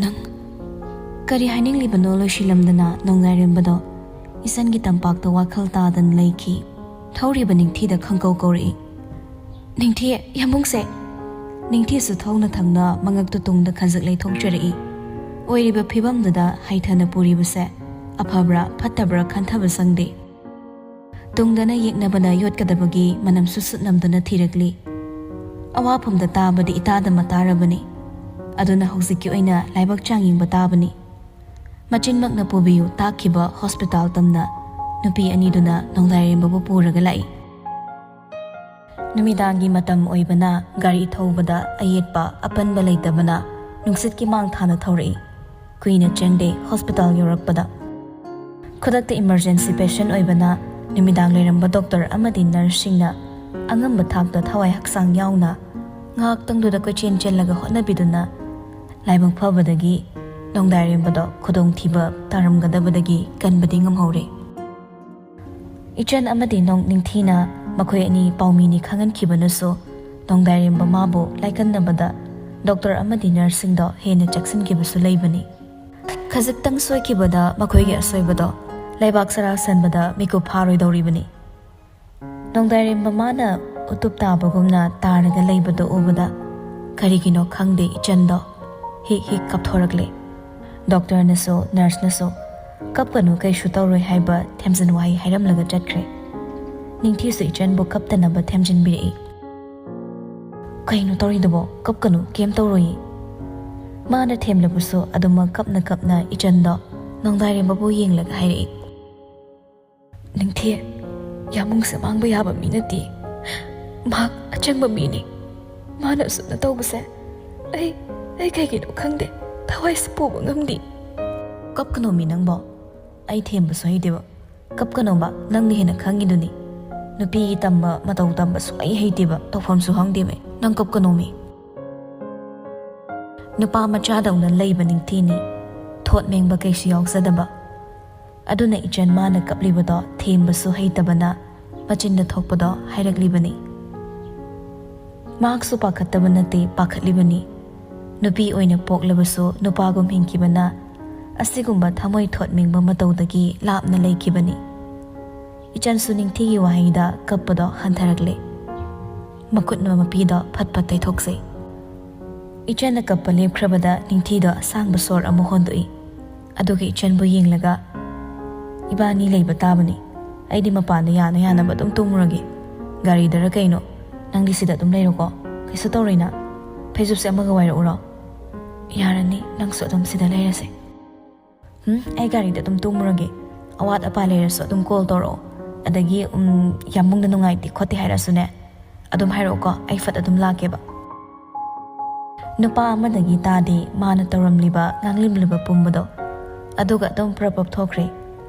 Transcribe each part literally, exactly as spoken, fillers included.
"ꯅꯪ ꯀꯔꯤ ꯍꯥꯏꯅꯤꯡꯂꯤꯕꯅꯣ?" ꯂꯣꯏꯁꯤꯜꯂꯝꯗꯅ ꯅꯣꯡꯗꯥꯏꯔꯦꯝꯕꯗꯣ ꯏꯆꯟꯒꯤ ꯇꯝꯄꯥꯛꯇ ꯋꯥꯈꯜ ꯇꯥꯗꯅ ꯂꯩꯈꯤ꯫ ꯊꯧꯔꯤꯕ ꯅꯤꯡꯊꯤꯗ ꯈꯪꯀꯧ ꯀꯧꯔꯛꯏ꯫ "ꯅꯤꯡꯊꯤ, ꯌꯥꯝꯕꯨꯡꯁꯦ!" ꯅꯤꯡꯊꯤꯁꯨ ꯊꯧꯅ ꯊꯪꯅ ꯃꯉꯛꯇꯨ ꯇꯨꯡꯗ ꯈꯖꯤꯛ ꯂꯩꯊꯣꯛꯆꯔꯛꯏ꯫ ꯑꯣꯏꯔꯤꯕ ꯐꯤꯕꯝꯗꯨꯗ ꯍꯩꯊꯅ ꯄꯨꯔꯤꯕꯁꯦ ꯑꯐꯕ꯭ꯔꯥ ꯐꯠꯇꯕ꯭ꯔꯥ ꯈꯟꯊꯕ ꯆꯪꯗꯦ꯫ ꯇꯨꯡꯗꯅ ꯌꯦꯛꯅꯕꯅ ꯌꯣꯠꯀꯗꯕꯒꯤ ꯃꯅꯝꯁꯨ ꯁꯨꯠ ꯅꯝꯗꯨꯅ ꯊꯤꯔꯛꯂꯤ꯫ ꯑꯋꯥꯐꯝꯗ ꯇꯥꯕꯗꯤ ꯏꯇꯥꯗ ꯃꯇꯥꯔꯕꯅꯤ꯫ ꯑꯗꯨꯅ ꯍꯧꯖꯤꯛꯀꯤ ꯑꯣꯏꯅ ꯂꯥꯏꯕꯛ ꯆꯥꯡ ꯌꯦꯡꯕ ꯇꯥꯕꯅꯤ꯫ ꯃꯆꯤꯟꯃꯛꯅ ꯄꯨꯕꯤꯌꯨ ꯇꯥꯛꯈꯤꯕ ꯍꯣꯁꯄꯤꯇꯥꯜ ꯇꯝꯅ ꯅꯨꯄꯤ ꯑꯅꯤꯗꯨꯅ ꯅꯣꯡꯗꯥꯏꯔꯦꯝꯕꯕꯨ ꯄꯨꯔꯒ ꯂꯥꯛꯏ꯫ ꯅꯨꯃꯤꯗꯥꯡꯒꯤ ꯃꯇꯝ ꯑꯣꯏꯕꯅ ꯒꯥꯔꯤ ꯊꯧꯕꯗ ꯑꯌꯦꯠꯄ ꯑꯄꯟꯕ ꯂꯩꯇꯕꯅ ꯅꯨꯡꯁꯤꯠꯀꯤ ꯃꯥꯡ ꯊꯥꯅ ꯊꯧꯔꯛꯏ꯫ ꯀꯨꯏꯅ ꯆꯪꯗꯦ ꯍꯣꯁꯄꯤꯇꯥꯜ ꯌꯧꯔꯛꯄꯗ꯫ ꯈꯨꯗꯛꯇ ꯏꯃꯔꯖꯦꯟꯁꯤ ꯄꯦꯁꯦꯟ ꯑꯣꯏꯕꯅ ꯅꯨꯃꯤꯗꯥꯡ ꯂꯩꯔꯝꯕ ꯗꯣꯛꯇꯔ ꯑꯃꯗꯤ ꯅꯔꯁꯁꯤꯡꯅ ꯑꯉꯝꯕ ꯊꯥꯛꯇ ꯊꯋꯥꯏ ꯍꯛꯆꯥꯡ ꯌꯥꯎꯅ ꯉꯥꯏꯍꯥꯛꯇꯪꯗꯨꯗ ꯀꯣꯏꯆꯦꯟ ꯆꯦꯜꯂꯒ ꯍꯣꯠꯅꯕꯤꯗꯨꯅ ꯂꯥꯏꯕꯛ ꯐꯕꯗꯒꯤ ꯅꯣꯡꯗꯥꯏꯔꯦꯝꯕꯗꯣ ꯈꯨꯗꯣꯡꯊꯤꯕ ꯇꯥꯔꯝꯒꯗꯕꯗꯒꯤ ꯀꯟꯕꯗꯤ ꯉꯝꯍꯧꯔꯦ꯫ ꯏꯆꯟ ꯑꯃꯗꯤ ꯅꯣꯡ ꯅꯤꯡꯊꯤꯅ ꯃꯈꯣꯏ ꯑꯅꯤ ꯄꯥꯎꯃꯤꯅꯤ ꯈꯪꯍꯟꯈꯤꯕꯅꯁꯨ ꯅꯣꯡꯗꯥꯏꯔꯦꯝꯕ ꯃꯥꯕꯨ ꯂꯥꯏꯀꯟꯅꯕꯗ ꯗꯣꯛꯇꯔ ꯑꯃꯗꯤ ꯅꯔꯁꯁꯤꯡꯗꯣ ꯍꯦꯟꯅ ꯆꯦꯛꯁꯤꯟꯈꯤꯕꯁꯨ ꯂꯩꯕꯅꯤ꯫ ꯈꯖꯤꯛꯇꯪ ꯁꯣꯏꯈꯤꯕꯗ ꯃꯈꯣꯏꯒꯤ ꯑꯁꯣꯏꯕꯗꯣ ꯂꯩꯕꯥꯛ ꯁꯔꯥ ꯁꯟꯕꯗ ꯃꯤꯀꯨꯞ ꯐꯥꯔꯣꯏꯗꯧꯔꯤꯕꯅꯤ꯫ ꯅꯣꯡꯗꯥꯏꯔꯦꯝꯕ ꯃꯥꯅ ꯎꯇꯨꯞ ꯇꯥꯕꯒꯨꯝꯅ ꯇꯥꯔꯒ ꯂꯩꯕꯗꯨ ꯎꯕꯗ ꯀꯔꯤꯒꯤꯅꯣ ꯈꯪꯗꯦ ꯏꯆꯟꯗꯣ ꯍꯤꯛ ꯍꯤꯛ ꯀꯞꯊꯣꯔꯛꯂꯦ꯫ ꯗꯣꯛꯇꯔꯅꯁꯨ ꯅꯔꯁꯅꯁꯨ "ꯀꯞꯀꯅꯨ, ꯀꯩꯁꯨ ꯇꯧꯔꯣꯏ" ꯍꯥꯏꯕ ꯊꯦꯝꯖꯤꯟ ꯋꯥꯍꯩ ꯍꯥꯏꯔꯝꯂꯒ ꯆꯠꯈ꯭ꯔꯦ꯫ ꯅꯤꯡꯊꯤꯁꯨ ꯏꯆꯟꯕꯨ ꯀꯞꯇꯅꯕ ꯊꯦꯝꯖꯤꯟꯕꯤꯔꯛꯏ꯫ "ꯀꯩꯅꯣ ꯇꯧꯔꯤꯗꯨꯕꯣ? ꯀꯞꯀꯅꯨ, ꯀꯩꯝ ꯇꯧꯔꯣꯏꯌꯦ꯫" ꯃꯥꯅ ꯊꯦꯝꯂꯕꯁꯨ ꯑꯗꯨꯃꯛ ꯀꯞꯅ ꯀꯞꯅ ꯏꯆꯟꯗꯣ ꯅꯣꯡꯗꯥꯏꯔꯦꯝꯕꯕꯨ ꯌꯦꯡꯂꯒ ꯍꯥꯏꯔꯛꯏ꯫ "ꯅꯤꯡꯊꯤ, ꯌꯥꯝꯕꯨꯡꯁꯦ ꯃꯥꯡꯕ ꯌꯥꯕ ꯃꯤ ꯅꯠꯇꯦ꯫ ꯃꯍꯥꯛ ꯑꯆꯪꯕ ꯃꯤꯅꯤ꯫ ꯃꯥꯅ ꯑꯁꯨꯝꯅ ꯇꯧꯕꯁꯦ ꯑꯩ, ꯑꯩ ꯀꯩꯒꯤꯅꯣ ꯈꯪꯗꯦ, ꯊꯋꯥꯏꯁꯦ ꯄꯨꯕ ꯉꯝꯗꯦ꯫" "ꯀꯞꯀꯅꯣꯃꯤ ꯅꯪꯕꯣ, ꯑꯩ ꯊꯦꯝꯕꯁꯨ ꯍꯩꯇꯦꯕ꯫ ꯀꯞꯀꯅꯣꯕ, ꯅꯪꯅ ꯍꯦꯟꯅ ꯈꯪꯉꯤꯗꯨꯅꯤ꯫ ꯅꯨꯄꯤꯒꯤ ꯇꯝꯕ ꯃꯇꯧ ꯇꯝꯕ ꯁꯨꯡꯍꯩ ꯍꯩꯇꯦꯕ, ꯇꯧꯐꯝꯁꯨ ꯈꯪꯗꯦꯕ꯫ ꯅꯪ ꯀꯞꯀꯅꯣꯃꯤ꯫" ꯅꯨꯄꯥ ꯃꯆꯥꯗꯧꯅ ꯂꯩꯕ ꯅꯤꯡꯊꯤꯅꯤ, ꯊꯣꯠ ꯃꯦꯡꯕ ꯀꯩꯁꯨ ꯌꯥꯎꯖꯗꯕ꯫ ꯑꯗꯨꯅ ꯏꯆꯟ ꯃꯥꯅ ꯀꯞꯂꯤꯕꯗꯣ ꯊꯦꯝꯕꯁꯨ ꯍꯩꯇꯕꯅ ꯃꯆꯤꯟꯗ ꯊꯣꯛꯄꯗꯣ ꯍꯥꯏꯔꯛꯂꯤꯕꯅꯤ꯫ ꯃꯍꯥꯛꯁꯨ ꯄꯥꯈꯠꯇꯕ ꯅꯠꯇꯦ, ꯄꯥꯈꯠꯂꯤꯕꯅꯤ꯫ ꯅꯨꯄꯤ ꯑꯣꯏꯅ ꯄꯣꯛꯂꯕꯁꯨ ꯅꯨꯄꯥꯒꯨꯝ ꯍꯤꯡꯈꯤꯕꯅ ꯑꯁꯤꯒꯨꯝꯕ ꯊꯃꯣꯏ ꯊꯣꯠꯃꯤꯡꯕ ꯃꯇꯧꯗꯒꯤ ꯂꯥꯞꯅ ꯂꯩꯈꯤꯕꯅꯤ꯫ ꯏꯆꯟꯁꯨ ꯅꯤꯡꯊꯤꯒꯤ ꯋꯥꯍꯩꯗ ꯀꯞꯄꯗꯣ ꯍꯟꯊꯔꯛꯂꯦ꯫ ꯃꯈꯨꯠꯅ ꯃꯄꯤꯗꯣ ꯐꯠ ꯐꯠ ꯇꯩꯊꯣꯛꯆꯩ꯫ ꯏꯆꯟꯅ ꯀꯞꯄ ꯂꯦꯞꯈ꯭ꯔꯕꯗ ꯅꯤꯡꯊꯤꯗꯣ ꯑꯁꯥꯡꯕ ꯁꯣꯔ ꯑꯃ ꯍꯣꯟꯗꯣꯛꯏ꯫ ꯑꯗꯨꯒ ꯏꯆꯟꯕꯨ ꯌꯦꯡꯂꯒ, "ꯏꯕꯥꯅꯤ ꯂꯩꯕ ꯇꯥꯕꯅꯤ꯫ ꯑꯩꯗꯤ ꯃꯄꯥꯟꯗ ꯌꯥꯅ ꯌꯥꯅꯕ ꯑꯗꯨꯝ ꯇꯨꯝꯃꯨꯔꯒꯦ꯫ ꯒꯥꯔꯤꯗꯔ ꯀꯩꯅꯣ꯫ ꯅꯪꯗꯤ ꯁꯤꯗ ꯑꯗꯨꯝ ꯂꯩꯔꯣꯀꯣ꯫ ꯀꯩꯁꯨ ꯇꯧꯔꯣꯏꯅ꯫ ꯐꯩꯖꯨꯞꯁꯦ ꯑꯃꯒ ꯋꯥꯏꯔꯛꯎꯔꯣ?" "ꯌꯥꯔꯅꯤ, ꯅꯪꯁꯨ ꯑꯗꯨꯝ ꯁꯤꯗ ꯂꯩꯔꯁꯦ꯫ ꯎꯝ, ꯑꯩ ꯒꯥꯔꯤꯗ ꯑꯗꯨꯝ ꯇꯨꯝꯃꯨꯔꯒꯦ꯫ ꯑꯋꯥꯠ ꯑꯄꯥ ꯂꯩꯔꯁꯨ ꯑꯗꯨꯝ ꯀꯣꯜ ꯇꯧꯔꯛꯑꯣ꯫ ꯑꯗꯒꯤ, ꯎꯝ, ꯌꯥꯝꯕꯨꯡꯗ ꯅꯨꯡꯉꯥꯏꯇꯦ ꯈꯣꯠꯇꯦ ꯍꯥꯏꯔꯛꯑꯁꯨꯅꯦ, ꯑꯗꯨꯝ ꯍꯥꯏꯔꯛꯑꯣꯀꯣ, ꯑꯩ ꯐꯠ ꯑꯗꯨꯝ ꯂꯥꯛꯀꯦꯕ"꯫ ꯅꯨꯄꯥ ꯑꯃꯗꯒꯤ ꯇꯥꯗꯦ ꯃꯥꯅ ꯇꯧꯔꯝꯂꯤꯕ ꯉꯥꯡꯂꯝꯂꯤꯕ ꯄꯨꯝꯕꯗꯣ꯫ ꯑꯗꯨꯒ ꯑꯗꯨꯝ ꯄ꯭ꯔꯞ ꯄ꯭ꯔꯞ ꯊꯣꯛꯈ꯭ꯔꯦ꯫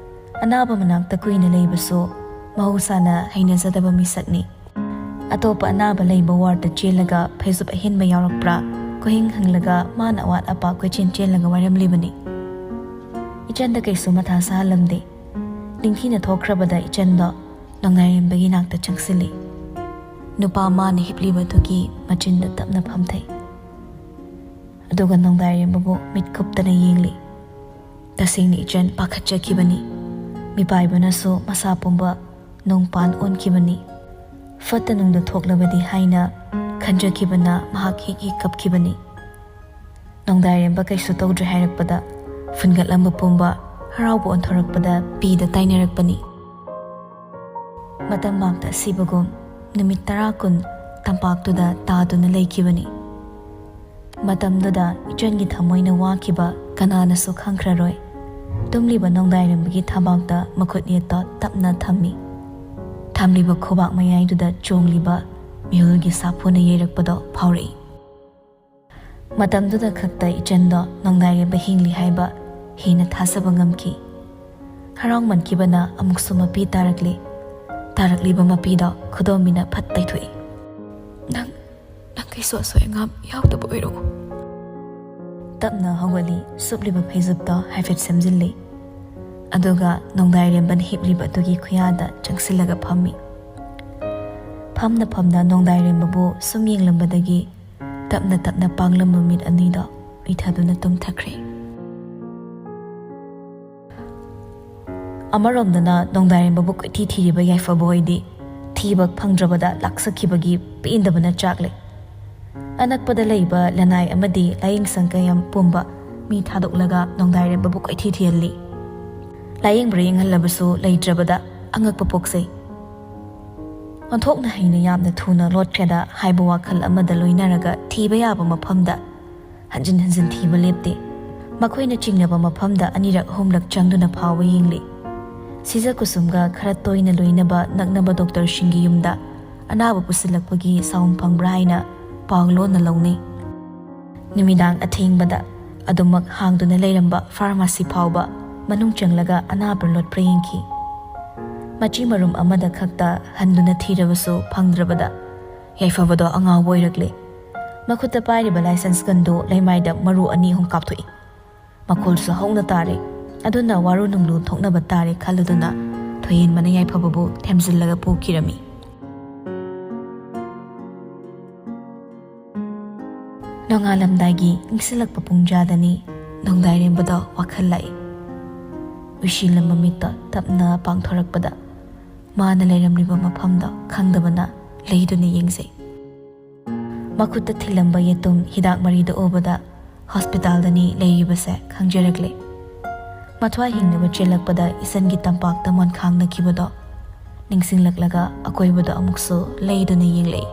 ꯑꯅꯥꯕ ꯃꯅꯥꯛꯇ ꯀꯨꯏꯅ ꯂꯩꯕꯁꯨ ꯃꯍꯧꯁꯥꯅ ꯍꯩꯅꯖꯗꯕ ꯃꯤꯁꯛꯅꯤ꯫ ꯑꯇꯣꯞꯄ ꯑꯅꯥꯕ ꯂꯩꯕ ꯋꯥꯔꯗꯇ ꯆꯦꯜꯂꯒ ꯐꯩꯖꯨꯞ ꯑꯍꯦꯟꯕ ꯌꯥꯎꯔꯛꯄ꯭ꯔꯥ ꯀꯣꯏꯍꯪ ꯍꯪꯂꯒ ꯃꯥꯅ ꯑꯋꯥꯠ ꯑꯄꯥ ꯀꯣꯏꯆꯦꯟ ꯆꯦꯜꯂꯒ ꯋꯥꯔꯝꯂꯤꯕꯅꯤ꯫ ꯏꯆꯟꯗ ꯀꯩꯁꯨ ꯃꯊꯥ ꯁꯥꯍꯜꯂꯝꯗꯦ꯫ ꯅꯤꯡꯊꯤꯅ ꯊꯣꯛꯈ꯭ꯔꯕꯗ ꯏꯆꯟꯗꯣ ꯅꯣꯡꯗꯥꯏꯔꯦꯝꯕꯒꯤ ꯅꯥꯛꯇ ꯆꯪꯁꯤꯜꯂꯤ꯫ ꯅꯨꯄꯥ ꯃꯥꯅ ꯍꯤꯞꯂꯤꯕꯗꯨꯒꯤ ꯃꯆꯤꯟꯗ ꯇꯞꯅ ꯐꯝꯊꯩ꯫ ꯑꯗꯨꯒ ꯅꯣꯡꯗꯥꯏꯔꯦꯝꯕꯕꯨ ꯃꯤꯠ ꯀꯨꯞꯇꯅ ꯌꯦꯡꯂꯤ꯫ ꯇꯁꯦꯡꯅ ꯏꯆꯟ ꯄꯥꯈꯠꯆꯈꯤꯕꯅꯤ꯫ ꯃꯤꯄꯥꯏꯕꯅꯁꯨ ꯃꯁꯥ ꯄꯨꯝꯕ ꯅꯣꯡꯄꯥꯟ ꯑꯣꯟꯈꯤꯕꯅꯤ꯫ ꯐꯠꯇ ꯅꯨꯡꯗ ꯊꯣꯛꯂꯕꯗꯤ ꯍꯥꯏꯅ ꯈꯟꯖꯈꯤꯕꯅ ꯃꯍꯥꯛ ꯍꯤꯛ ꯍꯤꯛ ꯀꯞꯈꯤꯕꯅꯤ꯫ ꯅꯣꯡꯗꯥꯏꯔꯦꯝꯕ ꯀꯩꯁꯨ ꯇꯧꯗ꯭ꯔꯦ ꯍꯥꯏꯔꯛꯄꯗ ꯐꯨꯟꯒꯠꯂꯝꯕ ꯄꯨꯝꯕ ꯍꯔꯥꯎꯕ ꯑꯣꯟꯊꯣꯔꯛꯄꯗ ꯄꯤꯗ ꯇꯥꯏꯅꯔꯛꯄꯅꯤ꯫ ꯃꯇꯝ ꯃꯥꯡꯇ ꯑꯁꯤꯕꯒꯨꯝ ꯅꯨꯃꯤꯠ ꯇꯔꯥ ꯀꯨꯟ ꯇꯝꯄꯥꯛꯇꯨꯗ ꯇꯥꯗꯨꯅ ꯂꯩꯈꯤꯕꯅꯤ꯫ ꯃꯇꯝꯗꯨꯗ ꯏꯆꯟꯒꯤ ꯊꯃꯣꯏꯅ ꯋꯥꯈꯤꯕ ꯀꯅꯥꯅꯁꯨ ꯈꯪꯈ꯭ꯔꯔꯣꯏ꯫ ꯇꯨꯝꯂꯤꯕ ꯅꯣꯡꯗꯥꯏꯔꯦꯝꯕꯒꯤ ꯊꯕꯥꯛꯇ ꯃꯈꯨꯠ ꯌꯦꯠꯇꯣ ꯇꯞꯅ ꯊꯝꯃꯤ꯫ ꯊꯝꯂꯤꯕ ꯈꯨꯕꯥꯛ ꯃꯌꯥꯏꯗꯨꯗ ꯆꯣꯡꯂꯤꯕ ꯃꯤꯍꯨꯜꯒꯤ ꯁꯥꯐꯨꯅ ꯌꯩꯔꯛꯄꯗꯣ ꯐꯥꯎꯔꯛꯏ꯫ ꯃꯇꯝꯗꯨꯗ ꯈꯛꯇ ꯏꯆꯟꯗꯣ ꯅꯣꯡꯗꯥꯏꯔꯦꯝꯕ ꯍꯤꯡꯂꯤ ꯍꯥꯏꯕ ꯍꯦꯟꯅ ꯊꯥꯖꯕ ꯉꯝꯈꯤ꯫ ꯍꯔꯥꯎꯃꯟꯈꯤꯕꯅ ꯑꯃꯨꯛꯁꯨ ꯃꯄꯤ ꯇꯥꯔꯛꯂꯤ꯫ ꯇꯥꯔꯛꯂꯤꯕ ꯃꯄꯤꯗꯣ ꯈꯨꯗꯣꯝꯕꯤꯅ ꯐꯠ ꯇꯩꯊꯣꯛꯏ꯫ "ꯅꯪ, ꯅꯪ ꯀꯩꯁꯨ ꯑꯁꯣꯏ ꯑꯉꯥꯝ ꯌꯥꯎꯗꯕ ꯑꯣꯏꯔꯣ"꯫ ꯇꯞꯅ ꯍꯧꯒꯠꯂꯤ, ꯁꯨꯞꯂꯤꯕ ꯐꯩꯖꯨꯞꯇꯣ ꯍꯥꯏꯐꯦꯠ ꯁꯦꯝꯖꯤꯜꯂꯤ꯫ ꯑꯗꯨꯒ ꯅꯣꯡꯗꯥꯏꯔꯦꯝꯕꯅ ꯍꯤꯞꯂꯤꯕ ꯑꯗꯨꯒꯤ ꯈꯨꯌꯥꯗ ꯆꯪꯁꯤꯜꯂꯒ ꯐꯝꯃꯤ꯫ ꯐꯝꯅ ꯐꯝꯅ ꯅꯣꯡꯗꯥꯏꯔꯦꯝꯕꯕꯨ ꯁꯨꯝ ꯌꯦꯡꯂꯝꯕꯗꯒꯤ ꯇꯞꯅ ꯇꯞꯅ ꯄꯥꯡꯂꯝꯕ ꯃꯤꯠ ꯑꯅꯤꯗꯣ ꯎꯏꯊꯗꯨꯅ ꯇꯨꯝꯊꯈ꯭ꯔꯦ꯫ ꯑꯃꯔꯣꯝꯗꯅ ꯅꯣꯡꯗꯥꯏꯔꯦꯝꯕꯕꯨ ꯀꯣꯏꯊꯤ ꯊꯤꯔꯤꯕ ꯌꯥꯏꯐꯕ ꯍꯣꯏꯗꯤ ꯊꯤꯕ ꯐꯪꯗ꯭ꯔꯕꯗ ꯂꯥꯛꯆꯈꯤꯕꯒꯤ ꯄꯦꯟꯗꯕꯅ ꯆꯥꯛꯂꯦ꯫ ꯑꯅꯛꯄꯗ ꯂꯩꯕ ꯂꯅꯥꯏ ꯑꯃꯗꯤ ꯂꯥꯏꯌꯦꯡꯁꯪ ꯀꯌꯥꯝ ꯄꯨꯝꯕ ꯃꯤ ꯊꯥꯗꯣꯛꯂꯒ ꯅꯣꯡꯗꯥꯏꯔꯦꯝꯕꯕꯨ ꯀꯣꯏꯊꯤ ꯊꯤꯍꯜꯂꯤ꯫ ꯂꯥꯏꯌꯦꯡꯕ꯭ꯔꯥ ꯌꯦꯡꯍꯜꯂꯕꯁꯨ ꯂꯩꯇ꯭ꯔꯕꯗ ꯑꯉꯛꯄ ꯄꯣꯛꯆꯩ꯫ ꯑꯣꯟꯊꯣꯛꯅ ꯍꯩꯅ ꯌꯥꯝꯅ ꯊꯨꯅ ꯂꯣꯠꯈ꯭ꯔꯦꯗ ꯍꯥꯏꯕ ꯋꯥꯈꯜ ꯑꯃꯗ ꯂꯣꯏꯅꯔꯒ ꯊꯤꯕ ꯌꯥꯕ ꯃꯐꯝꯗ ꯍꯟꯖꯤꯟ ꯍꯟꯖꯤꯟ ꯊꯤꯕ ꯂꯦꯞꯇꯦ꯫ ꯃꯈꯣꯏꯅ ꯆꯤꯡꯅꯕ ꯃꯐꯝꯗ ꯑꯅꯤꯔꯛ ꯑꯍꯨꯝꯂꯛ ꯆꯪꯗꯨꯅ ꯐꯥꯎꯕ ꯌꯦꯡꯂꯤ꯫ ꯁꯤꯖ ꯀꯨꯁꯨꯝꯒ ꯈꯔ ꯇꯣꯏꯅ ꯂꯣꯏꯅꯕ ꯅꯛꯅꯕ ꯗꯣꯛꯇꯔꯁꯤꯡꯒꯤ ꯌꯨꯝꯗ ꯑꯅꯥꯕ ꯄꯨꯁꯤꯜꯂꯛꯄꯒꯤ ꯁꯥꯎꯝ ꯐꯪꯕ꯭ꯔꯥ ꯍꯥꯏꯅ ꯄꯥꯎ ꯂꯣꯟꯅ ꯂꯧꯅꯩ꯫ ꯅꯨꯃꯤꯗꯥꯡ ꯑꯊꯦꯡꯕꯗ ꯑꯗꯨꯃꯛ ꯍꯥꯡꯗꯨꯅ ꯂꯩꯔꯝꯕ ꯐꯥꯔꯃꯥꯁꯤ ꯐꯥꯎꯕ ꯃꯅꯨꯡ ꯆꯪꯂꯒ ꯑꯅꯥꯕ ꯂꯣꯠꯄ꯭ꯔꯥ ꯌꯦꯡꯈꯤ꯫ ꯃꯆꯤ ꯃꯔꯨꯝ ꯑꯃꯗ ꯈꯛꯇ ꯍꯟꯗꯨꯅ ꯊꯤꯔꯕꯁꯨ ꯐꯪꯗ꯭ꯔꯕꯗ ꯌꯥꯏꯐꯕꯗꯣ ꯑꯉꯥꯎꯕ ꯑꯣꯏꯔꯛꯂꯦ꯫ ꯃꯈꯨꯠꯇ ꯄꯥꯏꯔꯤꯕ ꯂꯥꯏꯁꯦꯟꯁ ꯒꯟꯗꯨ ꯂꯩꯃꯥꯏꯗ ꯃꯔꯨ ꯑꯅꯤ ꯑꯍꯨꯝ ꯀꯥꯞꯊꯣꯛꯏ꯫ ꯃꯈꯣꯜꯁꯨ ꯍꯧꯅ ꯇꯥꯔꯦ꯫ ꯑꯗꯨꯅ ꯋꯥꯔꯨ ꯅꯨꯡꯂꯨ ꯊꯣꯛꯅꯕ ꯇꯥꯔꯦ ꯈꯜꯂꯗꯨꯅ ꯊꯣꯏꯍꯦꯟꯕꯅ ꯌꯥꯏꯐꯕꯕꯨ ꯊꯦꯝꯖꯤꯜꯂꯒ ꯄꯨꯈꯤꯔꯝꯃꯤ꯫ ꯅꯣꯡꯉꯥꯜꯂꯝꯗꯥꯏꯒꯤ ꯏꯪꯁꯤꯜꯂꯛꯄ ꯄꯨꯡꯖꯥꯗꯅꯤ ꯅꯣꯡꯗꯥꯏꯔꯦꯝꯕꯗꯣ ꯋꯥꯈꯜ ꯂꯥꯛꯏ꯫ ꯎꯏꯁꯤꯜꯂꯝꯕ ꯃꯤꯠꯇ ꯇꯞꯅ ꯄꯥꯡꯊꯣꯔꯛꯄꯗ ꯃꯥꯅ ꯂꯩꯔꯝꯂꯤꯕ ꯃꯐꯝꯗꯣ ꯈꯪꯗꯕꯅ ꯂꯩꯗꯨꯅ ꯌꯦꯡꯖꯩ꯫ ꯃꯈꯨꯠꯇ ꯊꯤꯜꯂꯝꯕ ꯌꯦꯇꯨꯝ ꯍꯤꯗꯥꯛ ꯃꯔꯤꯗ ꯎꯕꯗ ꯍꯣꯁꯄꯤꯇꯥꯜꯗꯅꯤ ꯂꯩꯔꯤꯕꯁꯦ ꯈꯪꯖꯔꯛꯂꯦ꯫ ꯃꯊ꯭ꯋꯥꯏ ꯍꯤꯡꯅꯕ ꯆꯦꯜꯂꯛꯄꯗ ꯏꯆꯟꯒꯤ ꯇꯝꯄꯥꯛꯇ ꯃꯣꯟꯈꯥꯡꯅꯈꯤꯕꯗꯣ ꯅꯤꯡꯁꯤꯡꯂꯛꯂꯒ ꯑꯀꯣꯏꯕꯗꯣ ꯑꯃꯨꯛꯁꯨ ꯂꯩꯗꯨꯅ ꯌꯦꯡꯂꯛꯏ꯫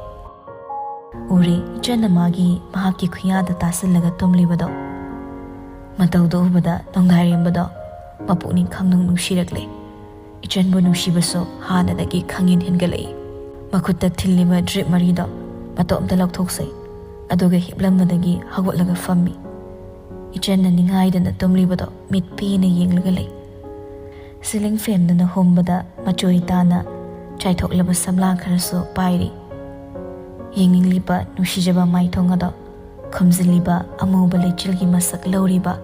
ꯎꯔꯦ, ꯏꯆꯟꯅ ꯃꯥꯒꯤ ꯃꯍꯥꯛꯀꯤ ꯈꯨꯌꯥꯗ ꯇꯥꯁꯤꯜꯂꯒ ꯇꯨꯝꯂꯤꯕꯗꯣ꯫ ꯃꯇꯧꯗꯣ ꯎꯕꯗ ꯅꯣꯡꯗꯥꯏꯔꯦꯝꯕꯗꯣ ꯃꯄꯨꯛꯅꯤꯡ ꯈꯪꯅꯨꯡ ꯅꯨꯡꯁꯤꯔꯛꯂꯦ꯫ ꯏꯆꯟꯕꯨ ꯅꯨꯡꯁꯤꯕꯁꯨ ꯍꯥꯟꯅꯗꯒꯤ ꯈꯪꯍꯦꯟ ꯍꯦꯟꯒꯠꯂꯛꯏ꯫ ꯃꯈꯨꯠꯇ ꯊꯤꯜꯂꯤꯕ ꯗ꯭ꯔꯤꯞ ꯃꯔꯤꯗꯣ ꯃꯇꯣꯝꯇ ꯂꯧꯊꯣꯛꯆꯩ꯫ ꯑꯗꯨꯒ ꯍꯤꯞꯂꯝꯕꯗꯒꯤ ꯍꯧꯒꯠꯂꯒ ꯐꯝꯃꯤ꯫ ꯏꯆꯟꯅ ꯅꯤꯡꯉꯥꯏꯗꯅ ꯇꯨꯝꯂꯤꯕꯗꯣ ꯃꯤꯠ ꯄꯦꯅ ꯌꯦꯡꯂꯒ ꯂꯩ꯫ ꯁꯤꯂꯤꯡ ꯐꯦꯟꯗꯨꯅ ꯍꯨꯝꯕꯗ ꯃꯆꯣꯏ ꯇꯥꯅ ꯆꯥꯏꯊꯣꯛꯂꯕ ꯁꯝꯂꯥꯡ ꯈꯔꯁꯨ ꯄꯥꯏꯔꯤ꯫ ꯌꯦꯡꯅꯤꯡꯂꯤꯕ ꯅꯨꯡꯁꯤꯖꯕ ꯃꯥꯏꯊꯣꯡ ꯑꯗꯣ ꯈꯨꯝꯖꯤꯜꯂꯤꯕ ꯑꯃꯨꯕ ꯂꯩꯆꯤꯜꯒꯤ ꯃꯁꯛ ꯂꯧꯔꯤꯕ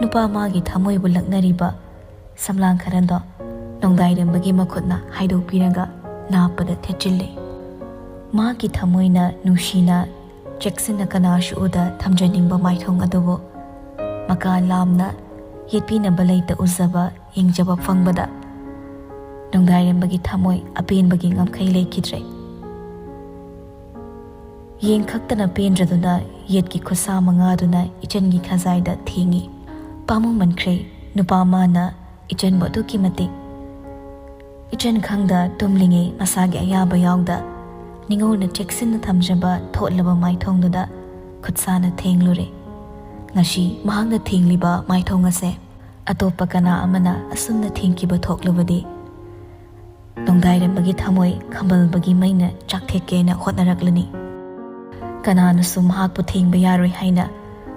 ꯅꯨꯄꯥ ꯃꯥꯒꯤ ꯊꯃꯣꯏꯕꯨ ꯂꯛꯅꯔꯤꯕ ꯁꯝꯂꯥꯡ ꯈꯔꯗꯣ ꯅꯣꯡꯗꯥꯏꯔꯦꯝꯕꯒꯤ ꯃꯈꯨꯠꯅ ꯍꯥꯏꯗꯣꯛꯄꯤꯔꯒ ꯅꯥꯞꯄꯗ ꯊꯦꯠꯆꯤꯜꯂꯤ꯫ ꯃꯥꯒꯤ ꯊꯃꯣꯏꯅ ꯅꯨꯡꯁꯤꯅ ꯆꯦꯛꯁꯤꯟꯅ ꯀꯅꯥꯁꯨ ꯎꯗ ꯊꯝꯖꯅꯤꯡꯕ ꯃꯥꯏꯊꯣꯡ ꯑꯗꯨꯕꯨ ꯃꯀꯥ ꯂꯥꯝꯅ ꯌꯦꯠꯄꯤꯅꯕ ꯂꯩꯇ ꯎꯖꯕ ꯌꯦꯡꯖꯕ ꯐꯪꯕꯗ ꯅꯣꯡꯗꯥꯏꯔꯦꯝꯕꯒꯤ ꯊꯃꯣꯏ ꯑꯄꯦꯟꯕꯒꯤ ꯉꯝꯈꯩ ꯂꯩꯈꯤꯗ꯭ꯔꯦ꯫ ꯌꯦꯡ ꯈꯛꯇꯅ ꯄꯦꯟꯗ꯭ꯔꯗꯨꯅ ꯌꯦꯠꯀꯤ ꯈꯨꯠꯁꯥ ꯃꯉꯥꯗꯨꯅ ꯏꯆꯟꯒꯤ ꯈꯖꯥꯏꯗ ꯊꯦꯡꯉꯤ꯫ ꯄꯥꯝꯃꯨꯃꯟꯈ꯭ꯔꯦ ꯅꯨꯄꯥ ꯃꯥꯅ ꯏꯆꯟꯕꯨ ꯑꯗꯨꯛꯀꯤ ꯃꯇꯤꯛ꯫ ꯏꯆꯟ ꯈꯪꯗ ꯇꯨꯝꯂꯤꯉꯩ ꯃꯁꯥꯒꯤ ꯑꯌꯥꯕ ꯌꯥꯎꯗ ꯅꯤꯉꯣꯜꯅ ꯆꯦꯛꯁꯤꯟꯅ ꯊꯝꯖꯕ ꯊꯣꯠꯂꯕ ꯃꯥꯏꯊꯣꯡꯗꯨꯗ ꯈꯨꯠꯁꯥꯅ ꯊꯦꯡꯂꯨꯔꯦ꯫ ꯉꯁꯤ ꯃꯍꯥꯛꯅ ꯊꯦꯡꯂꯤꯕ ꯃꯥꯏꯊꯣꯡ ꯑꯁꯦ ꯑꯇꯣꯞꯄ ꯀꯅꯥ ꯑꯃꯅ ꯑꯁꯨꯝꯅ ꯊꯦꯡꯈꯤꯕ ꯊꯣꯛꯂꯕꯗꯤ ꯅꯣꯡꯗꯥꯏꯔꯝꯕꯒꯤ ꯊꯃꯣꯏ ꯈꯝꯕꯜꯕꯒꯤ ꯃꯩꯅ ꯆꯥꯛꯊꯦꯛꯀꯦꯅ ꯍꯣꯠꯅꯔꯛꯂꯅꯤ꯫ ꯀꯅꯥꯅꯁꯨ ꯃꯍꯥꯛꯄꯨ ꯊꯦꯡꯕ ꯌꯥꯔꯣꯏ ꯍꯥꯏꯅ